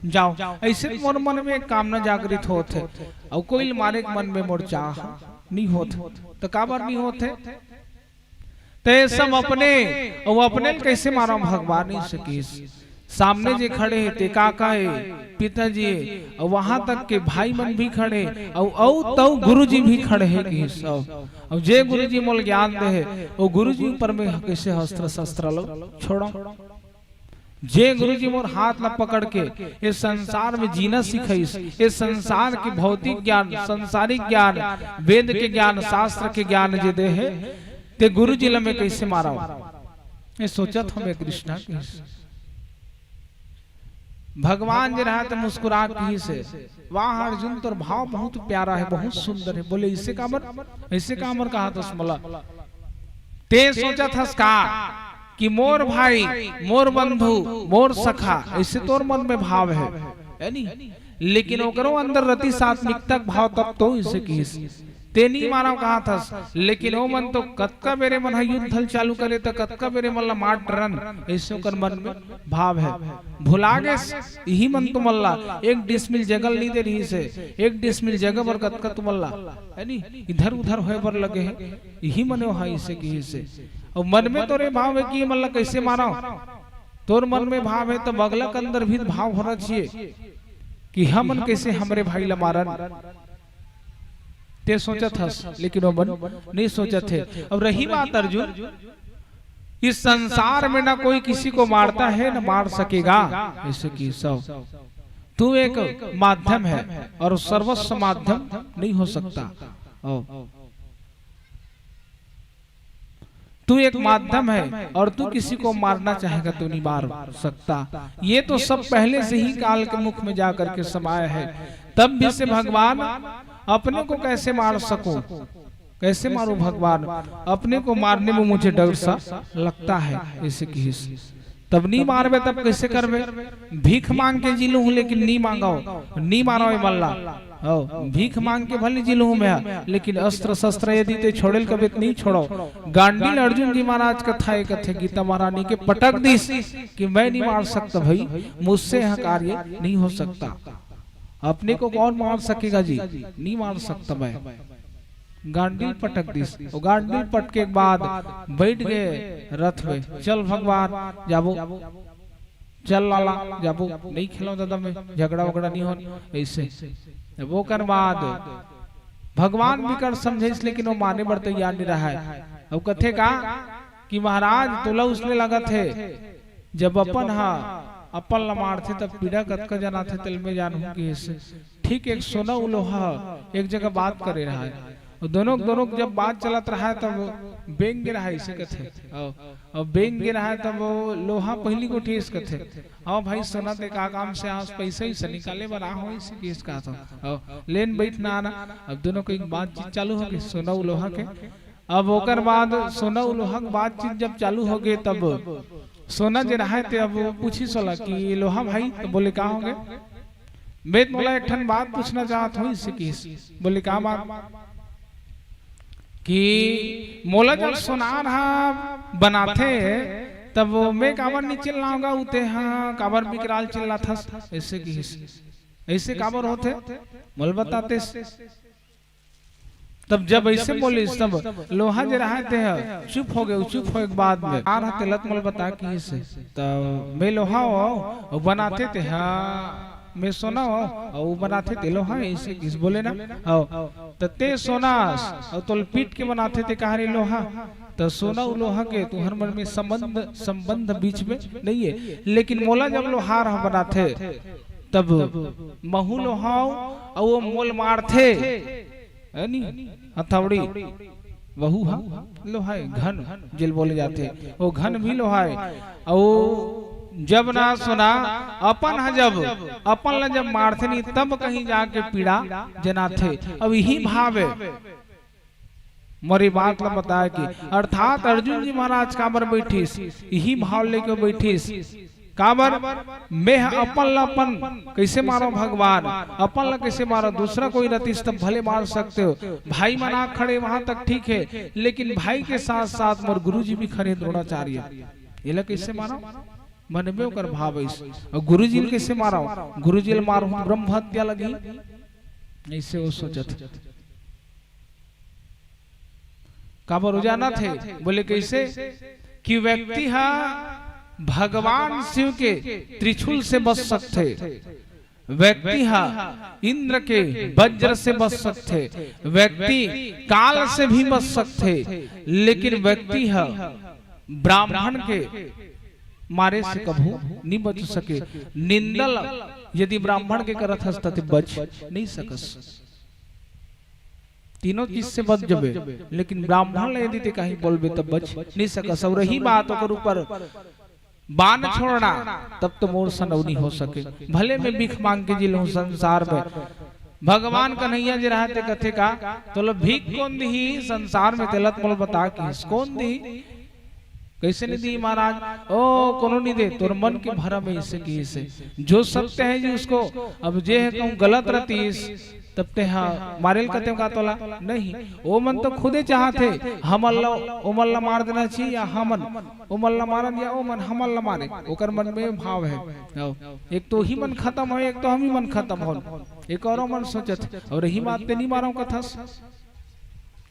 जाओ। अइसे मोर मन में एक कामना जागृत होत हे, अउ कोई ल मारे के मन में मोर चाह नहीं होत, तो काबर नहीं होत हे? ते सब अपने, अउ अपने ल कइसे मारव, भगवान नहीं सकिस। सामने जे खड़े हे ते काका हे, पिताजी हे, अउ वहां तक के भाई मन भी खड़े, अउ अउ तउ गुरुजी भी खड़े हे कहिस। अउ जे गुरुजी मोला ज्ञान दे हे, वो गुरुजी ऊपर में कइसे अस्त्र शस्त्र लो छोड़ो। जे गुरुजी मोर हाथ ला पकड़ के ये संसार में जीना सिखाइस, ये संसार के भौतिक ज्ञान, संसारिक ज्ञान, वेद के ज्ञान, शास्त्र के ज्ञान जे दे हे, ते गुरुजी ला मैं कइसे मारव? ये सोचत हंव मैं कृष्णा कहिस। भगवान जे राहय ते मुस्कुरा के कहिस हे, वाह अर्जुन, तोर भाव बहुत प्यारा हे, बहुत सुंदर हे। बोले, "अइसे काबर, अइसे काबर कहत हस मोला? ते सोचत हस का कि मोर भाई, मोर बंधु, मोर सखा, अइसे तोर मन में भाव हे, हे नी? लेकिन ओकरो अंदर रतिस आत्मिकता के भाव, तब तो अइसे कहिस।" ते नी मारव कहत हस, लेकिन ओ मन तो कतका बेरे मन ह युद्ध ल चालू करे, त कतका बेरे मन ला मार डरन, अइसे ओकर मन में भाव हे। भुला गेस, इही मन तुमन ला एक डिसमिल जगह ल नी दे रिहिस हे, एक डिसमिल जगह बर कतका तुमन ला, हे नी, इधर उधर होय बर लगे हे, इही मन ओहा अइसे कहिस हे। अउ मन में तोरे भाव हे कि ये मन ला कइसे मारव? तोर मन में भाव हे, तब अगला के अंदर भी भाव होना चाहिए कि हमन कइसे हमरे भाई ला मारन। ते सोचत हस, लेकिन वो मन नहीं सोचत हे। अब रही बात अर्जुन, इस संसार में ना कोई किसी को मारता है, ना मार सकेगा। जैसे कि सब, तू एक माध्यम है और सर्वस्व माध्यम नहीं हो सकता। ओ, तू एक माध्यम है और तू किसी को मारना चाहेगा तो नहीं मार सकता। ये तो सब पहले से ही काल के मुख में जा करके समाया है। तब भी से भगवान अपने को कैसे मार सकूं, कैसे मारूं भगवान, अपने को मारने में मुझे डर सा लगता है, ऐसे कहिस। तब नी मारबे तब कैसे करबे? भीख मांग के जी लूं, लेकिन नी मांगव, नी मारव ए मन ला। हव, भीख मांग के भले जी लूं मैं, लेकिन अस्त्र शस्त्र यदि ते छोड़े ल कबे त नी छोड़व। गांडील अर्जुन जी महाराज कथा ए कथे गीता महारानी के पटक दिस कि मैं नहीं मार सकता भाई, मुझसे यह कार्य नहीं हो सकता। अपने को कौन मार सकेगा जी? नहीं मार सकता मैं। गांडील पटक दिस। वो गांडील पटके के बाद बैठ गए रथ में, चल भगवान जाबो, चल लाला जाबो, नहीं खेलो दादा मैं, झगड़ा वगड़ा नहीं होन, ऐसे। अब ओकर बाद भगवान बिकट समझाइस, लेकिन वो माने बर तैयार नहीं रहा है। अब कथे का कि महाराज, तोला उसने लगत है, जब अपन हा अपन ला मारथे, तब पीड़ा कतका जनाथे, तेल में जानहूं कि ऐसे। ठीक एक सोना उ लोहा एक जगह बात करे रहा है। और दोनों, दोनों जब बात चलत रहा है, तब बेंग गे रहा है, इसे कथे। और, और बेंग गे रहा है, तब वो लोहा पहली गोठी इस कथे, "हाँ भाई, सोना ते का काम से आज पैसा ही से निकाले बर आ हो, इसे केस का था।" और लेन बैठना आना, अब दोनों को एक बातचीत चालू हो गई, सोना उ लोहा के। अब ओकर बाद सोना उ लोहा के बातचीत जब चालू हो गए, तब सोना जे रहा है, ते अब वो पूछी सोला कि, "लोहा भाई," तो बोले, "का हो गए?" "मैं तो मोला एक ठन बात पूछना चाहत हूँ," इसे किस। बोले, "का बात?" "कि मोला जब सोनार हा बनाथे, तब वो मैं काबर नहीं चिल्लाऊंगा, उते हा काबर बिकराल चिल्लाथस?" ऐसे किस। "ऐसे काबर होथे, मोला बताते।" तब जब ऐसे बोलिस, तब लोहा जे रहा ते ह चुप हो गए। चुप होए के बाद में आ रहा ते लत मोला बता किस, तब मैं लोहा हो और बनाथे ते हा, मैं सोना हो और बनाथे ते लोहा, ऐसे किस बोले ना। आओ, त ते सोना और तोल पीट के बनाथे ते कहा रे लोहा। त सोना उ लोहा के तुहर मन में संबंध, संबंध बीच में नहीं है, लेकिन मोला जब लोहार ह बनाथे, तब महू लोहा हो और वो मोल मारथे, है नी? हथौड़ी, वहू हा लोहा है, घन जेल बोले जाथे, वो घन भी लोहा है। और जब ना सुना, अपन ह जब, अपन ला जब मारथे नहीं, तब कहीं जाके पीड़ा जनाथे। अब यही भाव है, मोरी बात ला बताए कि अर्थात अर्जुन जी महाराज काबर बैठिस, यही भाव लेके बैठिस। काबर? मैं ह अपन ला अपन कैसे मारो भगवान, अपन ला कैसे मारो? दूसरा कोई रतिस तब भले मार सकते हो, भाई मना खड़े वहां तक ठीक है, लेकिन भाई के साथ साथ मोर गुरु जी भी खड़े द्रोणाचार्य, ये ला कैसे मारो? मन में ओकर भाव आइस। और गुरु जी ल कैसे मारो? गुरु जी ल मारो ब्रह्म हत्या लगी, ऐसे वो सोचत। काबर हो जाना थे? बोले कैसे? कि व्यक्ति हा भगवान शिव के त्रिशूल से बच सकथे, व्यक्ति हा इंद्र के वज्र से बच सकथे, व्यक्ति काल से भी बच सकथे, लेकिन व्यक्ति हा ब्राह्मण के मारे से कभू नहीं बच सके। निंदल यदि ब्राह्मण के करत हस त बच नहीं सकस। तीनों चीज से बच जबे, लेकिन ब्राह्मण ले यदि ते कहीं बोलबे तब बच नहीं सकस। और रही बात ओकर ऊपर बाण छोड़ना, तब तो मोर सनौनी हो सके। भले मैं भीख मांग के जी लूं संसार में, भगवान कन्हैया जी रहते कथे का, तो लो भीख कौन दी संसार में? तेलत मोल बता के कौन दी? कैसे नहीं दी महाराज? ओ, कोनो नहीं दे, तोर मन के भरम है, इसे की इसे। जो सत्य है जी उसको, अब जे है कहूँ गलत रहतीस, तब ते हा मारेल कते का तोला? नहीं, ओ मन तो खुदे चाहते, हमन ला, ओ मन ला मार देना चाहिए या हमन ओ मन ला मारन या ओ मन हमन ला मारे, ओकर मन में भाव है। आओ, एक तो ही मन खत्म हो, एक तो हम ही मन खत्म हो, एक औरो मन सोचत, और यही बात ते नहीं मारो कथस।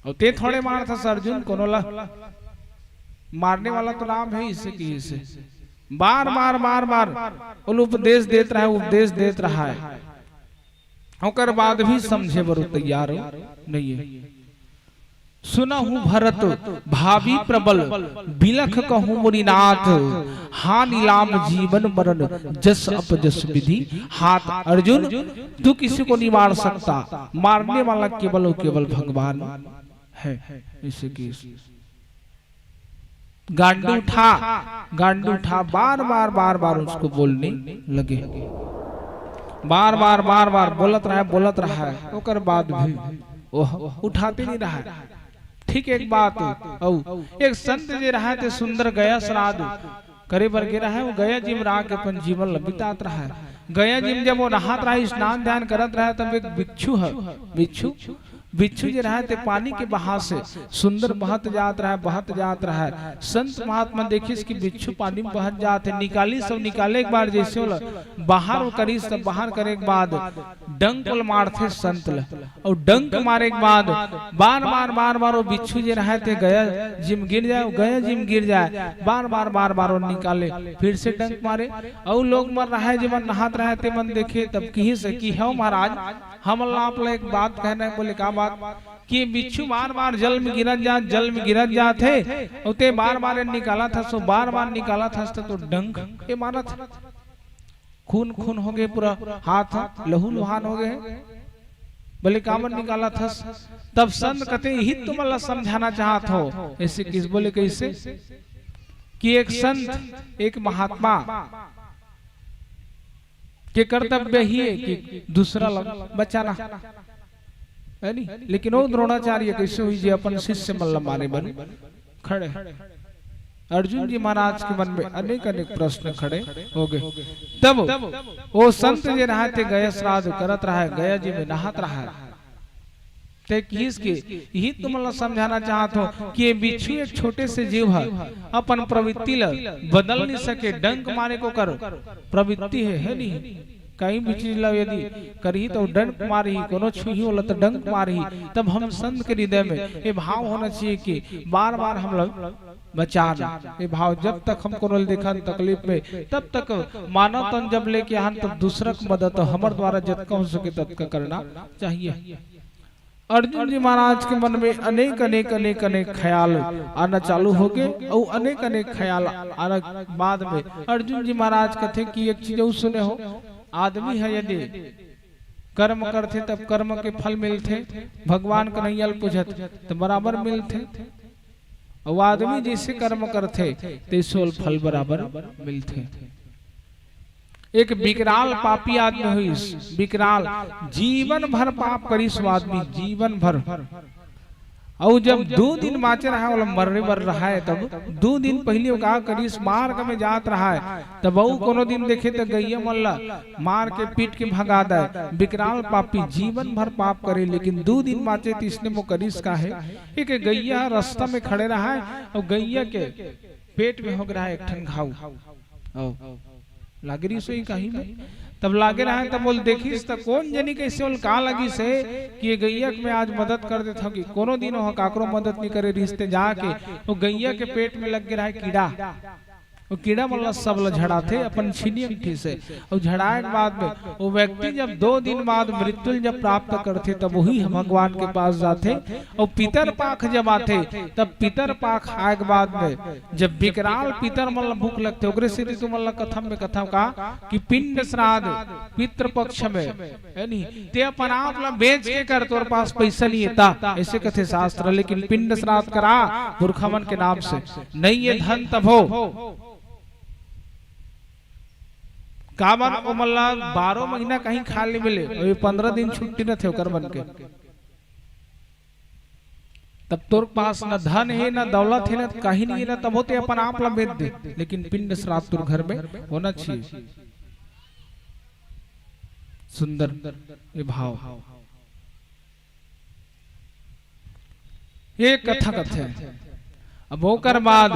और ते थोड़े मारथस अर्जुन, कोनो ला मारने वाला तो राम है, इसे की इसे। बार बार बार बार उल उपदेश देत रहा है, उपदेश देत रहा है, ओकर बाद भी समझे बर तैयार नहीं है। सुनहु भरत भावी प्रबल, बिलख कहूँ मुनिनाथ, हानि लाभ जीवन मरण जस अपजस विधि हाथ। अर्जुन, तू किसी को नहीं मार सकता, मारने वाला केवल और केवल भगवान है। इसे की गांडू उठा, गांडू उठा, बार बार बार बार उसको बोलने लगे। बार बार बार बार बोलत रहा है, बोलत रहा है, ओकर बाद भी ओह उठाते नहीं रहा है। ठीक एक बात, औ एक संत जे रहा थे सुंदर गया श्राद्ध करे बर गे रहा है, वो गया जी में रहा के अपन जीवन ल बितात रहा है। गया जी में जब वो नहात रहा, स्नान ध्यान करत रहा, तब एक बिच्छू है, बिच्छू बिच्छू जे रहा ते पानी के बहाव से सुंदर बहत जात रहा, बहत जात रहा। संत महात्मा देखिस कि बिच्छू पानी में बहत जात है, निकाली सब निकाले एक बार जैसे होला बाहर वो करिस, तब बाहर करे के बाद डंक ल मारथे संत ल, और डंक मारे के बाद बार बार बार बार वो बिच्छू जे रहा ते गया जी में गिर जाए, गया जी में गिर जाए, बार बार बार बार वो निकाले, फिर से डंक मारे। और लोग मन रहा है, जे मन नहात रहा ते मन देखे, तब किहिस कि हव महाराज, हमन ला आप ला एक बात कहना है। बोले, का बात? कि बिच्छू बार बार जल में गिरत जात, जल में गिरत जात है, और ते बार बार निकालत हस, बार बार निकालत हस, तो डंक ए मारत है। खून खून हो गए, पूरा हाथ लहू लुहान हो गए। बोले, कामन निकालत हस? तब संत कथे, यही तुमन ला समझाना चाहत हो। ऐसे किस बोले, कैसे? कि एक संत, एक महात्मा के कर्तव्य ही है कि दूसरा ला बचाना, है नी? लेकिन वो द्रोणाचार्य कैसे हुई जे अपन शिष्य मन ला मारे बर खड़े? अर्जुन जी महाराज के मन में अनेक अनेक प्रश्न खड़े हो गए। तब वो संत जे रहा थे गया श्राद्ध करत रहा है, गया जी में नहात रहा है। ते किस के यही तुमन ला समझाना चाहत हो कि ये बिच्छू एक छोटे से जीव है, अपन प्रवृत्ति ला बदल नहीं सके, डंक मारे को कर प्रवृत्ति है, है नहीं? कहीं भी चीज ला यदि करही तो डंक मारही, कोनो छुही होला तो डंक मारही। तब हम संत के हृदय में ये भाव होना चाहिए कि बार बार हम लोग बचाना, ये भाव जब तक हम कोनो ला देखन तकलीफ में, तब तक मानव तन जब लेके आन तब दूसरा के मदद तो हमर द्वारा जतका हो सके ततका करना चाहिए। अर्जुन जी महाराज के मन में अनेक अनेक अनेक अनेक ख्याल आना चालू हो गए, और अनेक अनेक ख्याल आना बाद में अर्जुन जी महाराज कथे कि एक चीज और सुने हो, आदमी है यदि कर्म करथे तब कर्म के फल मिलथे, भगवान कन्हैया ल पूछत तो बराबर मिलथे, और आदमी जैसे कर्म करथे तैसे ओला फल बराबर मिलथे। एक विकराल पापी आदमी होइस, विकराल, जीवन भर पाप करिस वो आदमी, जीवन भर। अउ जब दू दिन बाँचे रहय, ओला मरे बर रहय, तब दू दिन पहिली वो का करिस, मार्ग में जात रहय, तब अउ कोनो दिन देखे त गइया मन ला मार के पीट के भगा दय। विकराल पापी जीवन भर पाप करे, लेकिन दू दिन बाँचे त इसने मो करिस का हे, एक गइया रस्ता में खड़े रहय अउ गइया के पेट में हो गे रहय एक ठन घाव। अउ लागे रिहिस होही कहीं में। तब लागे रहय, तब ओला देखिस, त कोन जनी कइसे ओला का लगिस हे कि ये गइया के मैं आज मदद कर देथंव, कि कोनो दिन ओह काकरो मदद नइ करे रिहिस ते जाके वो गइया के पेट में लग गे रहय कीड़ा। वो कीड़ा मन ला सब ला झड़ाथे अपन छीनी अंगठी से। अउ झड़ाए के बाद में वो व्यक्ति जब दू दिन बाद मृत्यु ल जब प्राप्त करथे, तब वही भगवान के पास जाथे। अउ पितर पाख जब आथे, तब पितर पाख आए के बाद में जब विकराल पितर मन ला भूख लगथे, ओकरे सेती तुमन ला कथम में कथंव का कि पिंड श्राद्ध पितृ पक्ष में, हे नी, ते अपन आप ला बेच के कर, तोर पास पइसा नइ हे त, अइसे कथे शास्त्र, लेकिन पिंड श्राद्ध करा पुरखा मन के नाम से, नइ हे धन तभो। काबर ओमन ला बारह महीना कहीं खाए ल नइ मिले, अउ ये पंद्रह दिन छुट्टी रथे ओकर मन के। तब तोर पास न धन हे, न दौलत हे, न कहीं नइ हे, न तभो ते अपन आप ला बेच दे, लेकिन पिंड श्राद्ध तोर घर में होना चाहिए। सुंदर ये भाव। ये कथा कथे। अब ओकर बाद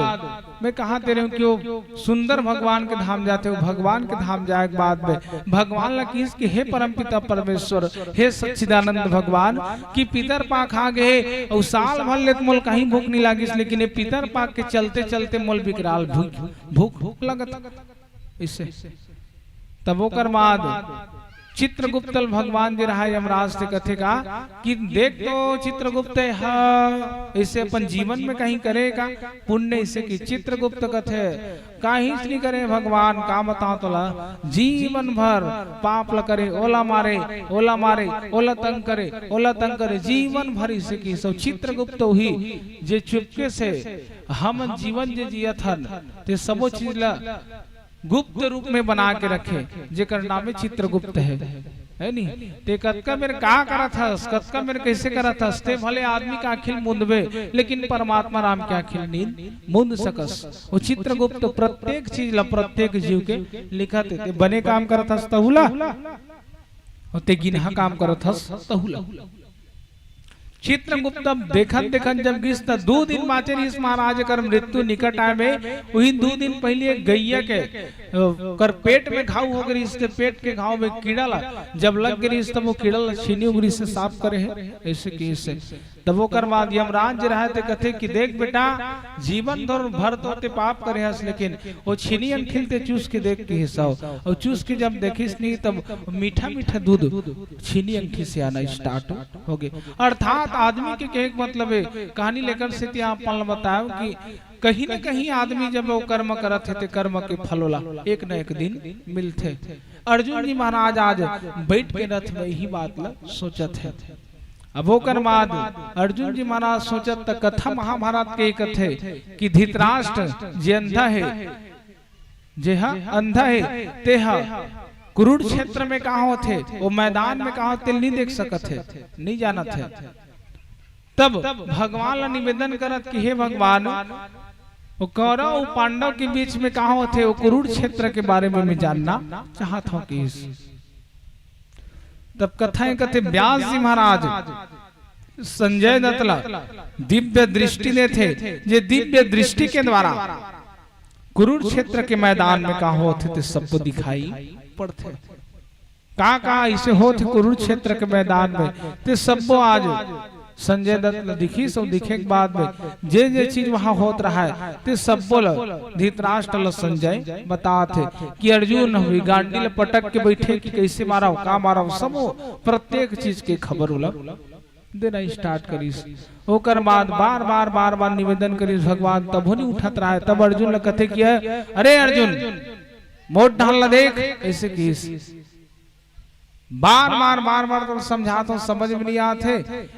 मैं कहात रहेंव कि वो सुंदर भगवान के धाम जाथे, वो भगवान के धाम जाए के बाद में भगवान ला किहिस कि हे परमपिता परमेश्वर, हे सच्चिदानंद भगवान, कि पितर पाख आ गे हे अउ साल भर ले त मोला कहीं भूख नइ लागिस, लेकिन ये पितर पाख के चलते चलते मोला विकराल भूख, भूख, भूख लगत हे। अइसे। तब ओकर बाद चित्रगुप्त ल भगवान जे रहय यमराज ते कथे का कि देख तो चित्रगुप्त ह अइसे अपन जीवन में कहीं करे का, पुण्य, अइसे कि चित्रगुप्त कथे काहीच नइ करे भगवान, का बतांव तोला, जीवन भर पाप ल करे, ओला मारे, ओला मारे, ओला तंग करे, ओला तंग करे, जीवन भर अइसे किहिस। चित्रगुप्त उही जे चुपके से हमन जीवन जे जियत हन, ते सबो चीज ल गुप्त रूप में बना के रखे, जेकर नाम हे चित्रगुप्त हे, हे नी? ते कतका बेर का करत हस, कतका बेर कइसे करत हस, ते भले आदमी के आँखी ल मूंदबे, लेकिन परमात्मा राम के आँखी ल नइ मूंद सकस। वो चित्रगुप्त प्रत्येक चीज ला, प्रत्येक जीव के लिखत हे। ते बने काम करत हस तहू ला, अउ ते गिनहा काम करत हस तहू ला। चित्रगुप्त अब देखत देखत जब गिस त दू दिन बाँचे रिहिस महाराज कर मृत्यु निकट आए में, उही दू दिन पहिली एक गइया के, अ, कर पेट में घाव हो गे रिहिस, ते पेट के घाव में कीड़ा ला जब लग गे रिहिस, तब वो कीड़ा ला छीनी अंगठी से साफ करे हे, अइसे किहिस हे। तब ओकर बाद यमराज जे रहय ते कथे कि देख बेटा, जीवन धर भर तो ते पाप करे हस, लेकिन वो छीनी अंगठी ल ते चूस के देख किहिस हव, अउ चूस के जब देखिस नहीं, तब मीठा मीठा दूध छीनी अंगठी से आना start हो गे। अर्थात आदमी के कहे के मतलब हे, कहानी लेकर से ते आप मन ल बताएंव कि कहीं न कहीं आदमी जब वो कर्म करत हे, ते कर्म के फल ओला एक न एक दिन मिलथे। अर्जुन जी महाराज आज बइठ के रथ में इही बात ल सोचत हे। अब ओकर बाद अर्जुन जी महाराज सोचत त कथा महाभारत के कथे कि धृतराष्ट्र जे अंधा हे, जे ह अंधा हे, ते ह कुरुक्षेत्र में का होथे, वो मैदान में का होथे, नइ देख सकत हे, नइ जानत हे। तब भगवान ला निवेदन करत कि हे भगवान, वो कौरव अउ पांडव के बीच में का होथे, वो कुरुक्षेत्र के बारे में मैं जानना चाहत हंव किहिस। तब कथा हे कथे व्यास जी महाराज संजय दत्त ला दिव्य दृष्टि देथे, जे दिव्य दृष्टि के द्वारा कुरुक्षेत्र के मैदान में का होथे ते सबको दिखाई पड़थे। का का अइसे होथे कुरुक्षेत्र के मैदान में, ते सब्बो आज संजय दत्त ल दिखिस अउ दिखे के बाद में जे जे चीज वहां होत रहय, ते सब्बो ल धृतराष्ट्र ल संजय बतात हे कि अर्जुन अभी गांडी ल पटक के बइठे कि कइसे मारव, का मारव, सबो प्रत्येक चीज के खबर ओला देना start करिस। ओकर बाद बार बार बार बार निवेदन करिस भगवान, तभो नइ उठत रहय। तब अर्जुन ल कथे कि अरे अर्जुन, मोर डाहन ल देख, अइसे किहिस। बार बार बार बार तो समझात हूँ, समझ में नहीं आत हे।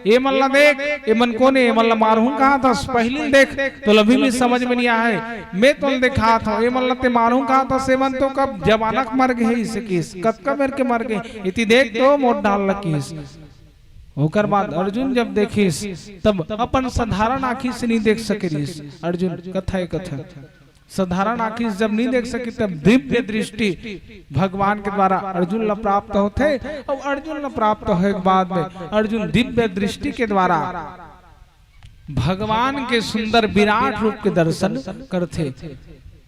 ए मन ला देख, ए मन कोन ए? ए मन ला मारहूँ कहा था, पहली देख तो अभी भी समझ में नहीं आए। मैं तो दिखात हूँ, ए मन ला ते मारहूँ कहा था, से मन तो कब जमानक मर गए इसे किस, कतका मेर के मर गए, इति देख तो मोर डाल लकीस। ओकर बाद अर्जुन जब देखिस, तब अपन साधारण आँखी से नहीं देख सके रिस। अर्जुन कथा ए कथा साधारण आँखी से जब नहीं देख सके, तब दिव्य दृष्टि भगवान के द्वारा अर्जुन ला प्राप्त होथे। और अर्जुन ला प्राप्त होए के बाद में अर्जुन दिव्य दृष्टि के द्वारा भगवान के सुंदर विराट रूप के दर्शन करथे।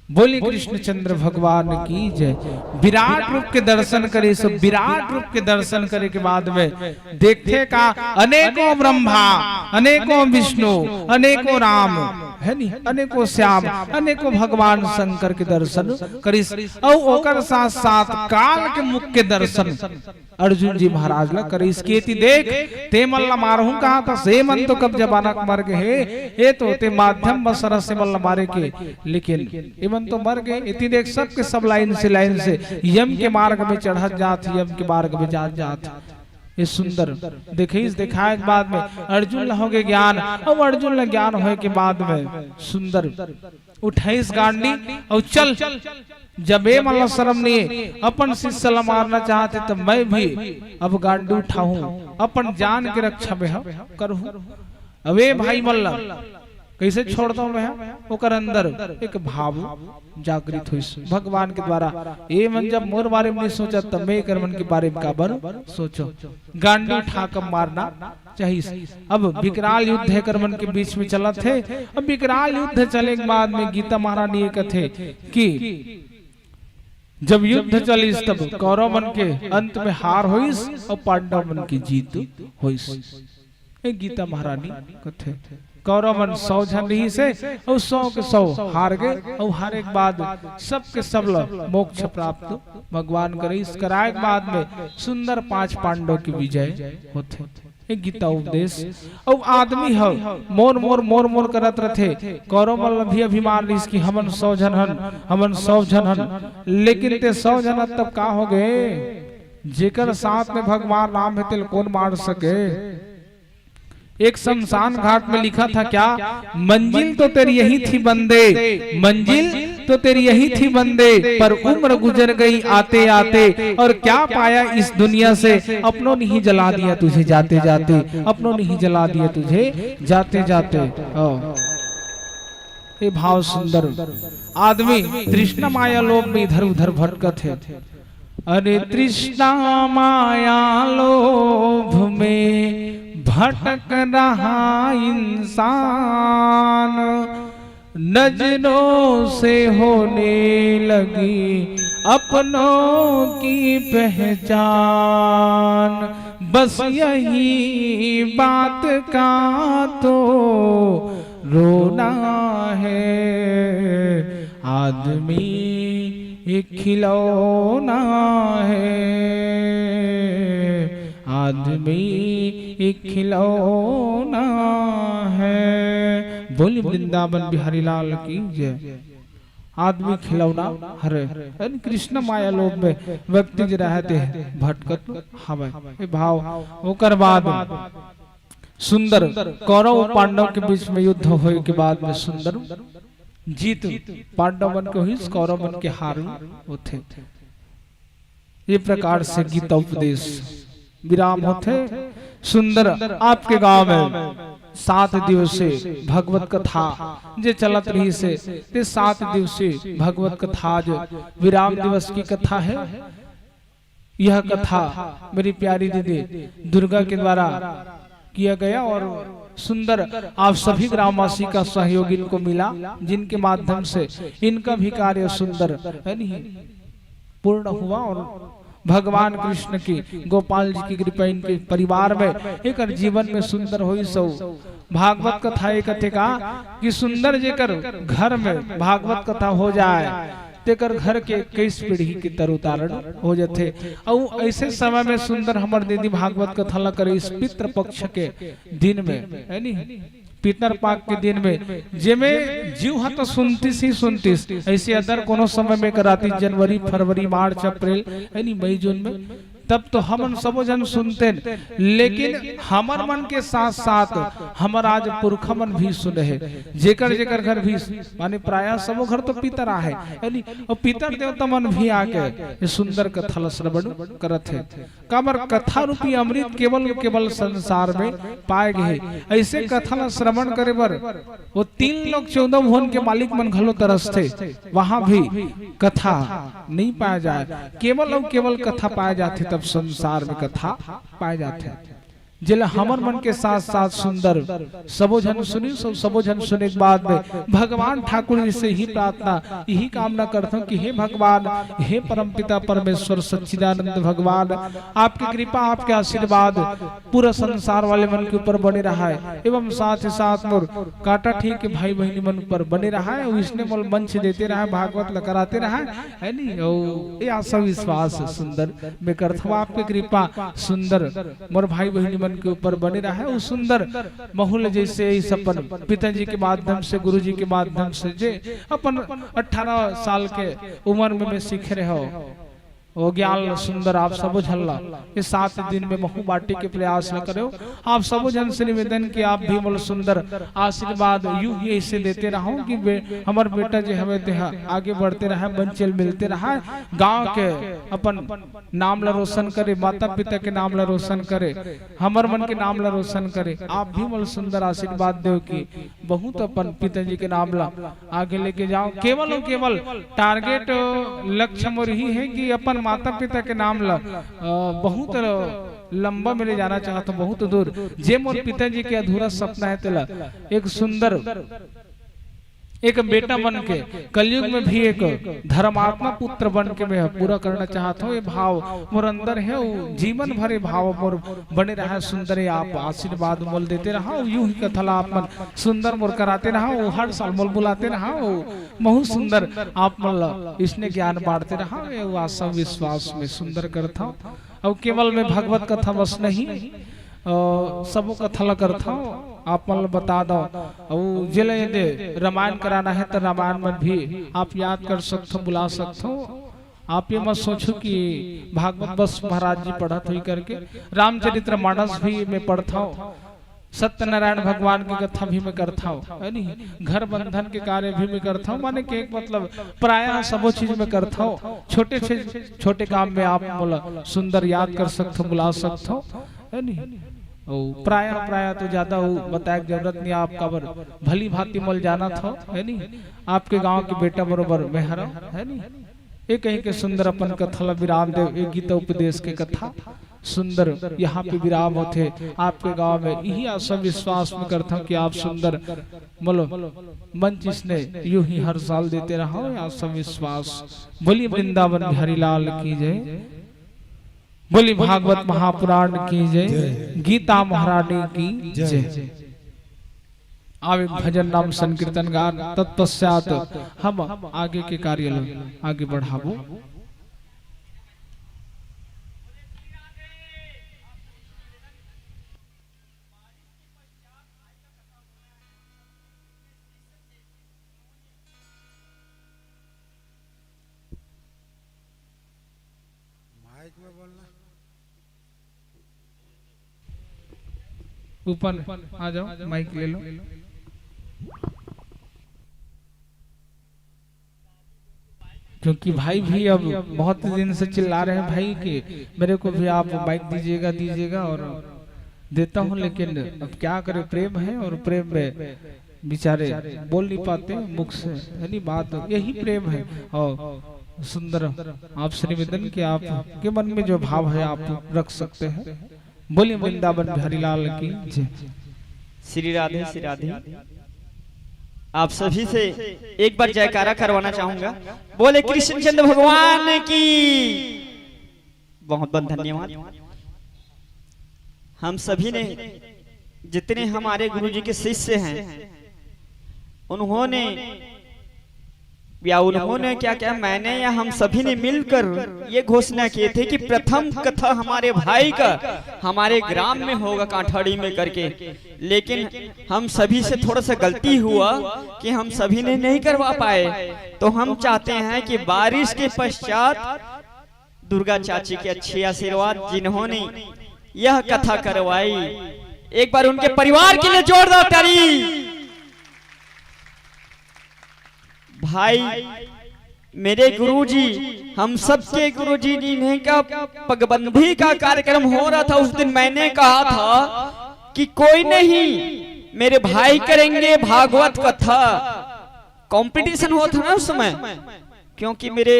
बोली कृष्णचंद्र भगवान की जय। विराट रूप के दर्शन करे, सो विराट रूप के दर्शन करे के बाद में देखथे का, अनेकों ब्रह्मा, अनेकों विष्णु, अनेकों राम, है नी, अनेकों श्याम, अनेकों भगवान शंकर के दर्शन करिस। अउ ओकर साथ साथ काल के मुख के दर्शन अर्जुन जी महाराज ला करिस। केती देख, ते मन ला मारहूँ कहा था, से मन तो कब जमानक मर गए हे, ए तो ते माध्यम बसरस से मन ला मारे के, लेकिन ए मन तो मर गए। इति देख, सबके सब लाइन से, लाइन से यम के मार्ग में चढ़त जात, यम के मार्ग में जात जात। ये सुंदर देखिस, दिखाए के बाद में अर्जुन ला होगे ज्ञान, और अर्जुन ला ज्ञान होए के बाद में सुंदर उठाइस गांडी और चल, जब ए मन ला शर्म नहीं, अपन शिष्य ला मारना चाहते, तो मैं भी अब गांडी उठाहूँ, अपन जान के रक्षा में हम करहूँ। अब ए भाई मन ला कैसे छोड़ दो मैं? ओकर अंदर एक भाव जागृत होइस भगवान के द्वारा। ए मन जब मोर बारे में नहीं सोचा, तब मैं एकर मन के बारे में काबर सोचो? गांडी उठा के मारना चाहिस। अब विकराल युद्ध एकर मन के बीच में चलत हे। अब विकराल युद्ध चले के बाद में गीता महारानी ये कथे कि जब युद्ध चलिस, तब कौरव मन के अंत में हार होइस और पांडव मन की जीत होइस। ए गीता महारानी कथे, कौरव मन सौ झन रहिस हे, अउ सौ के सौ हार गए, अउ हारे के बाद सबके सब ल मोक्ष प्राप्त भगवान करिस। कराए के बाद में सुंदर पांच पांडव की विजय होथे। ए गीता उपदेश। अउ आदमी ह मोर मोर मोर मोर करत रथे। कौरव मन ल भी अभिमान रहिस कि हमन सौ झन हन, हमन सौ झन हन, लेकिन ते सौ झन हन तब का हो गए? जेकर साथ में भगवान राम हे, तेल कौन मार सके? एक शमशान घाट में लिखा था क्या, मंजिल तो तेरी यही थी बंदे, मंजिल तो तेरी यही थी बंदे, पर उम्र गुजर गई आते आते, और क्या पाया इस दुनिया से, अपनों ने ही जला दिया तुझे जाते जाते, अपनों ने ही जला दिया तुझे जाते जाते। ओ। ये भाव सुंदर। आदमी तृष्णा माया लोभ में इधर उधर भटकत हे। अरे तृष्णा माया लोभ में भटक रहा इंसान, नजरों से होने लगी अपनों की पहचान। बस यही बात का तो रोना है, आदमी एक खिलौना है, आदमी एक खिलौना है। बोली वृंदावन बिहारी लाल की जय। आदमी खिलौना हरे, यानी कृष्ण माया लोभ में व्यक्ति जे रहते हैं भटकत हवे। ये भाव ओकर बाद सुंदर कौरव पांडव के बीच में युद्ध होए के बाद में सुंदर जीत पांडव मन के होइस, कौरव मन के हार होथे। ये प्रकार से गीता उपदेश विराम होथे। सुंदर आपके गांव में सात दिवसीय भगवत कथा जे चलत रहिस हे, ते सात दिवसीय भगवत कथा आज विराम दिवस की कथा है। यह कथा मेरी प्यारी दीदी दुर्गा के द्वारा किया गया और सुंदर आप सभी ग्रामवासी का सहयोग इनको मिला, जिनके माध्यम से इनका भी कार्य सुंदर, है नहीं, पूर्ण हुआ और भगवान कृष्ण की, गोपाल जी की कृपा इनके परिवार में, एकर जीवन में सुंदर होई सो। भागवत कथा एक कथे का कि सुंदर जेकर घर में भागवत कथा हो जाए, तेकर घर के इक्कीस पीढ़ी के तरुतारण हो जाथे। अउ ऐसे समय में सुंदर हमर दीदी भागवत कथा ला करे इस पितृ पक्ष के दिन में, है नी? पितरपाक के दिन में, जेमे जीव ह तो सुनतिस ही सुनतिस, ऐसे अदर कोनो समय में करातिस, जनवरी, फरवरी, मार्च, अप्रैल, यानी मई, जून में, तब तो हमन सबो झन सुनतेन, लेकिन हमर मन के साथ साथ हमर आज पुरखा मन भी सुने हे, जेकर जेकर घर भी, माने प्रायः सबो घर तो पितर आहे, यानी अउ पितर देवता मन भी आके ये सुंदर कथा ल श्रवण करत हे। काबर कथा रूपी अमृत केवल केवल संसार में पाए गे हे। ऐसे कथा ल श्रवण करे बर वो तीन लोक चौदह भुवन के मालिक मन घलो तरसथे, वहां भी कथा नहीं पाया जाए, केवल अउ केवल कथा पाया जाथे, तब संसार में कथा पाया जाथे। जेला हमर मन के साथ साथ सुंदर सबो झन सुनी, सब, सबो झन सुने के बाद में भगवान ठाकुर जी से ही प्रार्थना, यही कामना करथों कि हे भगवान, हे परमपिता परमेश्वर सच्चिदानंद भगवान, आपकी कृपा, आपके आशीर्वाद पूरा संसार वाले मन के ऊपर बने रहा है, एवं साथ ही साथ मोर कांटा ठीक के भाई बहिनी मन ऊपर बने रहा है, अउ इसने मोल मंच देते रहा है, भागवत ल कराते रहा है, है नी? अउ ये आशा विश्वास सुंदर मैं करथव, आपके कृपा सुंदर मोर भाई बहिनी मन के ऊपर बने रहा है। अउ सुंदर महू ल जैसे इस अपन पिताजी के माध्यम से, गुरुजी के माध्यम से जे अपन अठारह साल के उम्र में मैं सीखे रहे हो, वो ज्ञान ल सुंदर आप सबो झन ला ये सात दिन में महू बांटे के प्रयास ल करेव। आप सबो झन से निवेदन कि आप भी मोला सुंदर आशीर्वाद यूं ही ऐसे देते रहो कि बे-, हमर बेटा जे हवे तेहा आगे बढ़ते रहे, मंजिल मिलते रहे, गांव के अपन नाम ला रोशन करे, माता पिता के नाम ला रोशन करे, हमर मन के नाम ला रोशन करे। आप भी मोला सुंदर आशीर्वाद देव कि बहुत अपन पिताजी के नाम ला आगे लेके जाओ। केवल अउ केवल टारगेट, अ, लक्ष्य मोर ही है कि अपन माता पिता के नाम ला, अ, बहुत लंबा में ले जाना चाहत हूँ, बहुत दूर। जे मोर पिताजी के अधूरा सपना है, तेला एक सुंदर, एक बेटा बन के, कलयुग में भी एक धर्मात्मा पुत्र बन के मैं पूरा करना चाहत हूँ। ये भाव मोर अंदर है, वो जीवन भर ये भाव मोर बने रहा। सुंदर, ये आप आशीर्वाद मोल देते रहा, यूं ही कथा ला आप मन सुंदर मोर कराते रहा, वो हर साल मोल बुलाते रहा, वो महू सुंदर आप मन ला इसने ज्ञान बांटते रहा। ये वो आशा विश्वास में सुंदर करता हूँ। अउ केवल मैं भगवत कथा बस नहीं, अ, सबो कथा ला करथव, आप मन ला बता दव। अउ जेला यदि रामायण कराना है, त रामायण में भी आप याद कर सकथव, बुला सकथव। आप ये मत सोचो कि भागवत बस महाराज जी पढ़त होही करके। रामचरित्र मानस भी मैं पढ़थव, सत्यनारायण भगवान की कथा भी मैं करथव, है नी? घर बंधन के कार्य भी मैं करथव, माने के एक मतलब प्रायः सबो चीज मैं करथव। छोटे से छोटे काम में आप मोला सुंदर याद कर सकथव, बुला सकथव, है नी? अउ प्रायः, प्रायः तो ज्यादा वो बताए के जरूरत नहीं, आप काबर भली भांति मोला जानत हव, है नी? आपके गांव के बेटा बरोबर मैं हरव, है नी? ये कहीं के सुंदर अपन कथा ला विराम देव, ये गीता उपदेश के कथा सुंदर यहाँ पे विराम होथे। आपके गांव में यही आशा विश्वास में करता हूँ कि आप सुंदर, बोलो, मंच इसने यूं ही हर साल देते रहो, ये आशा विश्वास। बोली वृंदावन बिहारी लाल की जय, बोली भागवत महापुराण की जय, जय। गीता महारानी की जय। जय। आवे भजन नाम संकीर्तन गान, तत्पश्चात हम आगे के कार्य ल आगे बढ़ाबो। माइक में बोलना। ऊपर आ जाओ, माइक ले लो। क्योंकि भाई भी अब बहुत दिन से चिल्ला रहे हैं भाई कि मेरे को भी आप माइक दीजिएगा, दीजिएगा, और देता हूँ, लेकिन अब क्या करें, प्रेम है और प्रेम में बेचारे बोल नहीं पाते मुख से, है नी? बात यही प्रेम है। और सुंदर, आपसे निवेदन कि आपके मन में जो भाव है आप रख सकते हैं। बोलिए वृंदावन बिहारी लाल की जय। श्री राधे, श्री राधे। आप सभी से एक बार जयकारा करवाना चाहूंगा। बोले कृष्ण चंद्र भगवान की। बहुत बहुत धन्यवाद। हम सभी ने, जितने हमारे गुरु जी के शिष्य हैं, उन्होंने या उन्होंने क्या, क्या मैंने या हम सभी ने मिलकर ये घोषणा किए थे कि प्रथम कथा हमारे भाई का हमारे ग्राम में होगा, कांठाड़ी में करके। लेकिन हम सभी से थोड़ा सा गलती हुआ कि हम सभी ने नहीं करवा पाए। तो हम चाहते हैं कि बारिश के पश्चात दुर्गा चाची के अच्छे आशीर्वाद, जिन्होंने यह कथा करवाई। एक बार उनके परिवार के लिए जोरदार ताली। भाई, मेरे गुरुजी, हम सबके गुरुजी, जिन्हें का पगबंदी का कार्यक्रम हो रहा था, उस दिन मैंने कहा था कि कोई नहीं, मेरे भाई करेंगे भागवत कथा। कंपटीशन हुआ था ना उस समय, क्योंकि मेरे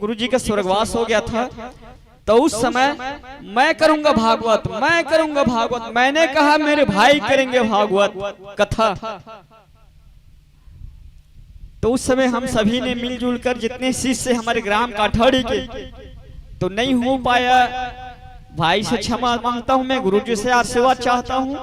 गुरुजी का स्वर्गवास हो गया था। तो उस समय मैं करूंगा भागवत, मैं करूंगा भागवत, मैंने कहा मेरे भाई करेंगे भागवत कथा। तो उस समय हम सभी ने मिलजुल कर, जितने शिष्य हमारे ग्राम काठाड़ी के, तो नहीं हो पाया। भाई से क्षमा मांगता हूं, मैं गुरुजी से आशीर्वाद चाहता हूं।